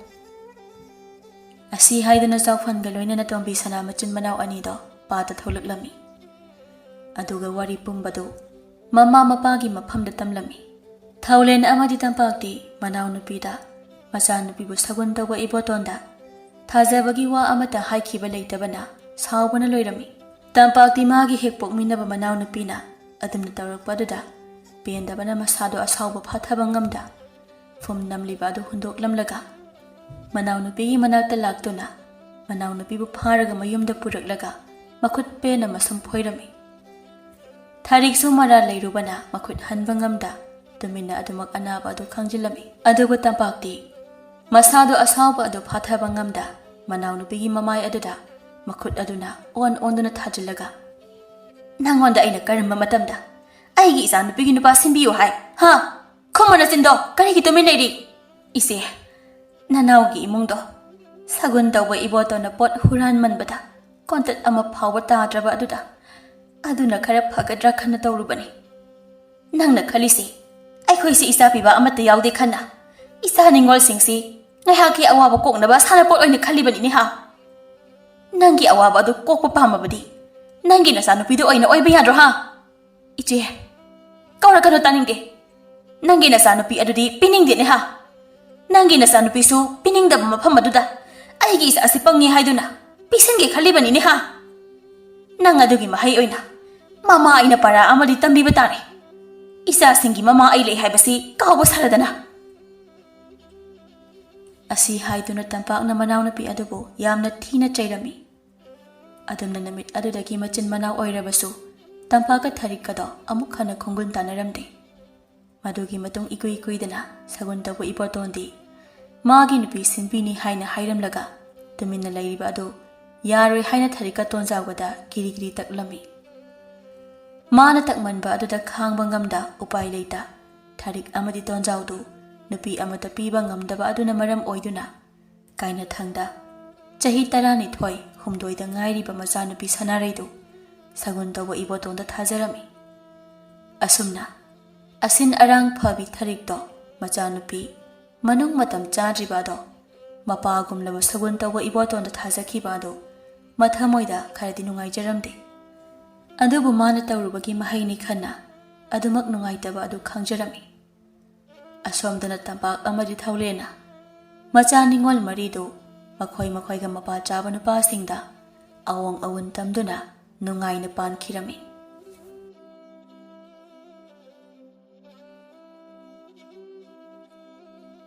ꯑꯁꯤ ꯍꯥꯏꯗꯨꯅ ꯆꯥꯎꯐꯟꯒ ꯂꯣꯏꯅꯅ ꯇꯣꯝꯕꯤ ꯁꯅꯥ ꯃꯆꯤꯟ ꯃꯅꯥꯎ ꯑꯅꯤꯗꯣ ꯄꯥꯠꯇ ꯊꯣꯛꯂꯛꯂꯝꯃꯤ꯫ ꯑꯗꯨꯒ ꯋꯥꯔꯤ ꯄꯨꯝꯕꯗꯨ ꯃꯃꯥ ꯃꯄꯥꯒꯤ ꯃꯐꯝꯗ ꯇꯝꯂꯝꯃꯤ꯫ ꯊꯧꯂꯦꯟ ꯑꯃꯗꯤ ꯇꯝꯄꯥꯛꯇꯤ ꯃꯅꯥꯎꯅꯨꯄꯤꯗ, ꯃꯆꯥꯅꯨꯄꯤꯕꯨ ꯁꯒꯨꯟ ꯇꯧꯕ ꯏꯕꯣꯇꯣꯟꯗ ꯊꯥꯖꯕꯒꯤ ꯋꯥ ꯑꯃꯠꯇ ꯍꯥꯏꯈꯤꯕ ꯂꯩꯇꯕꯅ ꯁꯥꯎꯕꯅ ꯂꯣꯏꯔꯝꯃꯤ꯫ ꯇꯝꯄꯥꯛꯇꯤ ꯃꯥꯒꯤ ꯍꯦꯛ ꯄꯣꯛꯃꯤꯟꯅꯕ ꯃꯅꯥꯎꯅꯨꯄꯤꯅ ꯑꯗꯨꯝꯅ ꯇꯧꯔꯛꯄ ꯑꯗꯨꯗ ꯄꯦꯟꯗꯕꯅ ꯃꯁꯥꯗꯣ ꯑꯁꯥꯎꯕ ꯐꯥꯊꯕ ꯉꯝꯗ ꯐꯨꯝ ꯅꯝꯂꯤꯕ ꯑꯗꯨ ꯍꯨꯟꯗꯣꯛꯂꯝꯂꯒ ꯃꯅꯥꯎꯅꯨꯄꯤꯒꯤ ꯃꯅꯥꯛꯇ ꯂꯥꯛꯇꯨꯅ ꯃꯅꯥꯎꯅꯨꯄꯤꯕꯨ ꯐꯥꯔꯒ ꯃꯌꯨꯝꯗ ꯄꯨꯔꯛꯂꯒ ꯃꯈꯨꯠ ꯄꯦꯟꯅ ꯃꯁꯨꯝ ꯐꯣꯏꯔꯝꯃꯤ꯫ ꯊꯔꯤꯛꯁꯨ ꯃꯔꯥꯜ ꯂꯩꯔꯨꯕꯅ ꯃꯈꯨꯠ ꯍꯟꯕ ꯉꯝꯗ ꯇꯨꯃꯤꯟꯅ ꯑꯗꯨꯃꯛ ꯑꯅꯥꯕ ꯑꯗꯨ ꯈꯥꯡꯖꯤꯜꯂꯝꯃꯤ꯫ ꯑꯗꯨꯕꯨ ꯇꯝꯄꯥꯛꯇꯤ ꯃꯁꯥꯗꯣ ꯑꯁꯥꯎꯕ ꯑꯗꯨ ꯐꯥꯊꯕ ꯉꯝꯗ ꯃꯅꯥꯎꯅꯨꯄꯤꯒꯤ ꯃꯃꯥꯏ ꯑꯗꯨꯗ ꯃꯈꯨꯠ ꯑꯗꯨꯅ ꯑꯣꯟ ꯑꯣꯟꯗꯨꯅ ꯊꯥꯖꯤꯜꯂꯒ, "ꯅꯪꯉꯣꯟꯗ ꯑꯩꯅ ꯀꯔꯝꯕ ꯃꯇꯝꯗ ꯑꯩꯒꯤ ꯏꯆꯥꯅꯨꯄꯤꯒꯤ ꯅꯨꯄꯥ ꯁꯤꯟꯕꯤꯌꯨ ꯍꯥꯏ? ꯍꯥ? ꯈꯨꯝꯃꯨ ꯅꯆꯤꯟꯗꯣ, ꯀꯔꯤꯒꯤ ꯇꯨꯃꯤꯟ ꯂꯩꯔꯤ? ꯏꯆꯦ, ꯅꯅꯥꯎꯒꯤ ꯏꯃꯨꯡꯗꯣ ꯁꯒꯨꯟ ꯇꯧꯕ ꯏꯕꯣꯇꯣꯟꯅ ꯄꯣꯠ ꯍꯨꯔꯥꯟꯃꯟꯕꯗ ꯀꯣꯟꯇꯠ ꯑꯃ ꯐꯥꯎꯕ ꯇꯥꯗ꯭ꯔꯕ ꯑꯗꯨꯗ ꯑꯗꯨꯅ ꯈꯔ ꯐꯒꯗ꯭ꯔꯥ ꯈꯟꯅ ꯇꯧꯔꯨꯕꯅꯤ꯫ ꯅꯪꯅ ꯈꯜꯂꯤꯁꯤ ꯑꯩꯈꯣꯏꯁꯤ ꯏꯆꯥ ꯄꯤꯕ ꯑꯃꯠꯇ ꯌꯥꯎꯗꯦ ꯈꯟꯅ ꯏꯆꯥ ꯅꯤꯡꯉꯣꯜꯁꯤꯡꯁꯤ ꯉꯥꯏꯍꯥꯛꯀꯤ ꯑꯋꯥꯕ ꯀꯣꯛꯅꯕ ꯁꯥꯟꯅꯄꯣꯠ ꯑꯣꯏꯅ ꯈꯜꯂꯤꯕꯅꯤꯅꯦ ꯍꯥ? ꯅꯪꯒꯤ ꯑꯋꯥꯕ ꯑꯗꯨ ꯀꯣꯛꯄ ꯄꯥꯝꯃꯕꯗꯤ ꯅꯪꯒꯤ ꯅꯆꯥꯅꯨꯄꯤꯗꯨ ꯑꯣꯏꯅ ꯑꯣꯏꯕ ꯌꯥꯗ꯭ꯔꯣ ꯍꯥ? ꯏꯆꯦ, ꯀꯧꯔꯛꯀꯅꯨ, ꯇꯥꯅꯤꯡꯗꯦ꯫ ꯅꯪꯒꯤ ꯅꯆꯥꯅꯨꯄꯤ ꯑꯗꯨꯗꯤ ꯄꯤꯅꯤꯡꯗꯦꯅꯦ ꯍꯥ? ꯅꯪꯒꯤ ꯅꯆꯥꯅꯨꯄꯤꯁꯨ ꯄꯤꯅꯤꯡꯗꯕ ꯃꯐꯝ ꯑꯗꯨꯗ ꯑꯩꯒꯤ ꯏꯆꯥꯁꯤ ꯄꯪꯉꯤ ꯍꯥꯏꯗꯨꯅ ꯄꯤꯁꯤꯟꯒꯦ ꯈꯜꯂꯤꯕꯅꯤꯅꯦ ꯍꯥ? ꯅꯪ ꯑꯗꯨꯒꯤ ꯃꯍꯩ ꯑꯣꯏꯅ ꯃꯃꯥ ꯑꯩꯅ ꯄꯔꯥ ꯑꯃꯗꯤ ꯇꯝꯕꯤꯕ ꯇꯥꯔꯦ꯫ ꯏꯆꯥꯁꯤꯡꯒꯤ ꯃꯃꯥ ꯑꯩ ꯂꯩ ꯍꯥꯏꯕꯁꯤ ꯀꯥꯎꯕ ꯁꯥꯔꯗꯅ꯫ ꯑꯁꯤ ꯍꯥꯏꯗꯨꯅ ꯇꯝꯄꯥꯛꯅ ꯃꯅꯥꯎꯅꯨꯄꯤ ꯑꯗꯨꯕꯨ ꯌꯥꯝꯅ ꯊꯤꯅ ꯆꯩꯔꯝꯃꯤ꯫ ꯑꯗꯨꯝꯅ ꯅꯨꯃꯤꯠ ꯑꯗꯨꯗꯒꯤ ꯃꯆꯤꯟ ꯃꯅꯥꯎ ꯑꯣꯏꯔꯕꯁꯨ ꯇꯝꯄꯥꯛꯀ ꯊꯔꯤꯛꯀꯗꯣ ꯑꯃꯨꯛ ꯍꯟꯅ ꯈꯣꯡꯒꯨꯟ ꯇꯥꯟꯅꯔꯝꯗꯦ꯫ ꯃꯗꯨꯒꯤ ꯃꯇꯨꯡ ꯏꯀꯨꯏ ꯀꯨꯏꯗꯅ ꯁꯒꯨꯟ ꯇꯧꯕ ꯏꯕꯣꯇꯣꯟꯗꯤ ꯃꯥꯒꯤ ꯅꯨꯄꯤ ꯁꯤꯟꯕꯤꯅꯤ ꯍꯥꯏꯅ ꯍꯥꯏꯔꯝꯂꯒ ꯇꯨꯃꯤꯟꯅ ꯂꯩꯔꯤꯕ ꯑꯗꯨ ꯌꯥꯔꯣꯏ ꯍꯥꯏꯅ ꯊꯔꯤꯛꯀ ꯇꯣꯟꯖꯥꯎꯒꯗ ꯀꯤꯔꯤ ꯀꯤꯔꯤ ꯇꯛꯂꯝꯃꯤ꯫ ꯃꯥꯅ ꯇꯛꯃꯟꯕ ꯑꯗꯨꯗ ꯈꯥꯡꯕ ꯉꯝꯗ ꯎꯄꯥꯏ ꯂꯩꯇ ꯊꯔꯤꯛ ꯑꯃꯗꯤ ꯇꯣꯟꯖꯥꯎꯗꯨ ꯅꯨꯄꯤ ꯑꯃꯠꯇ ꯄꯤꯕ ꯉꯝꯗꯕ ꯑꯗꯨꯅ ꯃꯔꯝ ꯑꯣꯏꯗꯨꯅ ꯀꯥꯏꯅꯊꯪꯗ ꯆꯍꯤ ꯇꯔꯥꯅꯤꯊꯣꯏ ꯍꯨꯝꯗꯣꯏꯗ ꯉꯥꯏꯔꯤꯕ ꯃꯆꯥꯅꯨꯄꯤ ꯁꯅꯥꯔꯩꯗꯨ ꯁꯒꯨꯟ ꯇꯧꯕ ꯏꯕꯣꯇꯣꯟꯗ ꯊꯥꯖꯔꯝꯃꯤ꯫ ꯑꯁꯨꯝꯅ ꯑꯁꯤꯟ ꯑꯔꯥꯡ ꯐꯕꯤ ꯊꯔꯤꯛꯇꯣ ꯃꯆꯥꯅꯨꯄꯤ ꯃꯅꯨꯡ ꯃꯇꯝ ꯆꯥꯗ꯭ꯔꯤꯕ ꯑꯗꯣ ꯃꯄꯥꯒꯨꯝꯂꯕ ꯁꯒꯨꯟ ꯇꯧꯕ ꯏꯕꯣꯇꯣꯟꯗ ꯊꯥꯖꯈꯤꯕ ꯑꯗꯨ ꯃꯊꯃꯣꯏꯗ ꯈꯔꯗꯤ ꯅꯨꯡꯉꯥꯏꯖꯔꯝꯗꯦ꯫ ꯑꯗꯨꯕꯨ ꯃꯥꯅ ꯇꯧꯔꯨꯕꯒꯤ ꯃꯍꯩꯅꯤ ꯈꯟꯅ ꯑꯗꯨꯃꯛ ꯅꯨꯡꯉꯥꯏꯇꯕ ꯑꯗꯨ ꯈꯪꯖꯔꯝꯃꯤ꯫ ꯑꯁꯣꯝꯗꯅ ꯇꯝꯄꯥꯛ ꯑꯃꯗꯤ ꯊꯧꯂꯦꯅ ꯃꯆꯥ ꯅꯤꯉꯣꯜ ꯃꯔꯤꯗꯨ ꯃꯈꯣꯏ ꯃꯈꯣꯏꯒ ꯃꯄꯥ ꯆꯥꯕ ꯅꯨꯄꯥꯁꯤꯡꯗ ꯑꯑꯣꯡ ꯑꯋꯨꯟ ꯇꯝꯗꯨꯅ ꯅꯨꯡꯉꯥꯏꯅ ꯄꯥꯟꯈꯤꯔꯝꯃꯤ꯫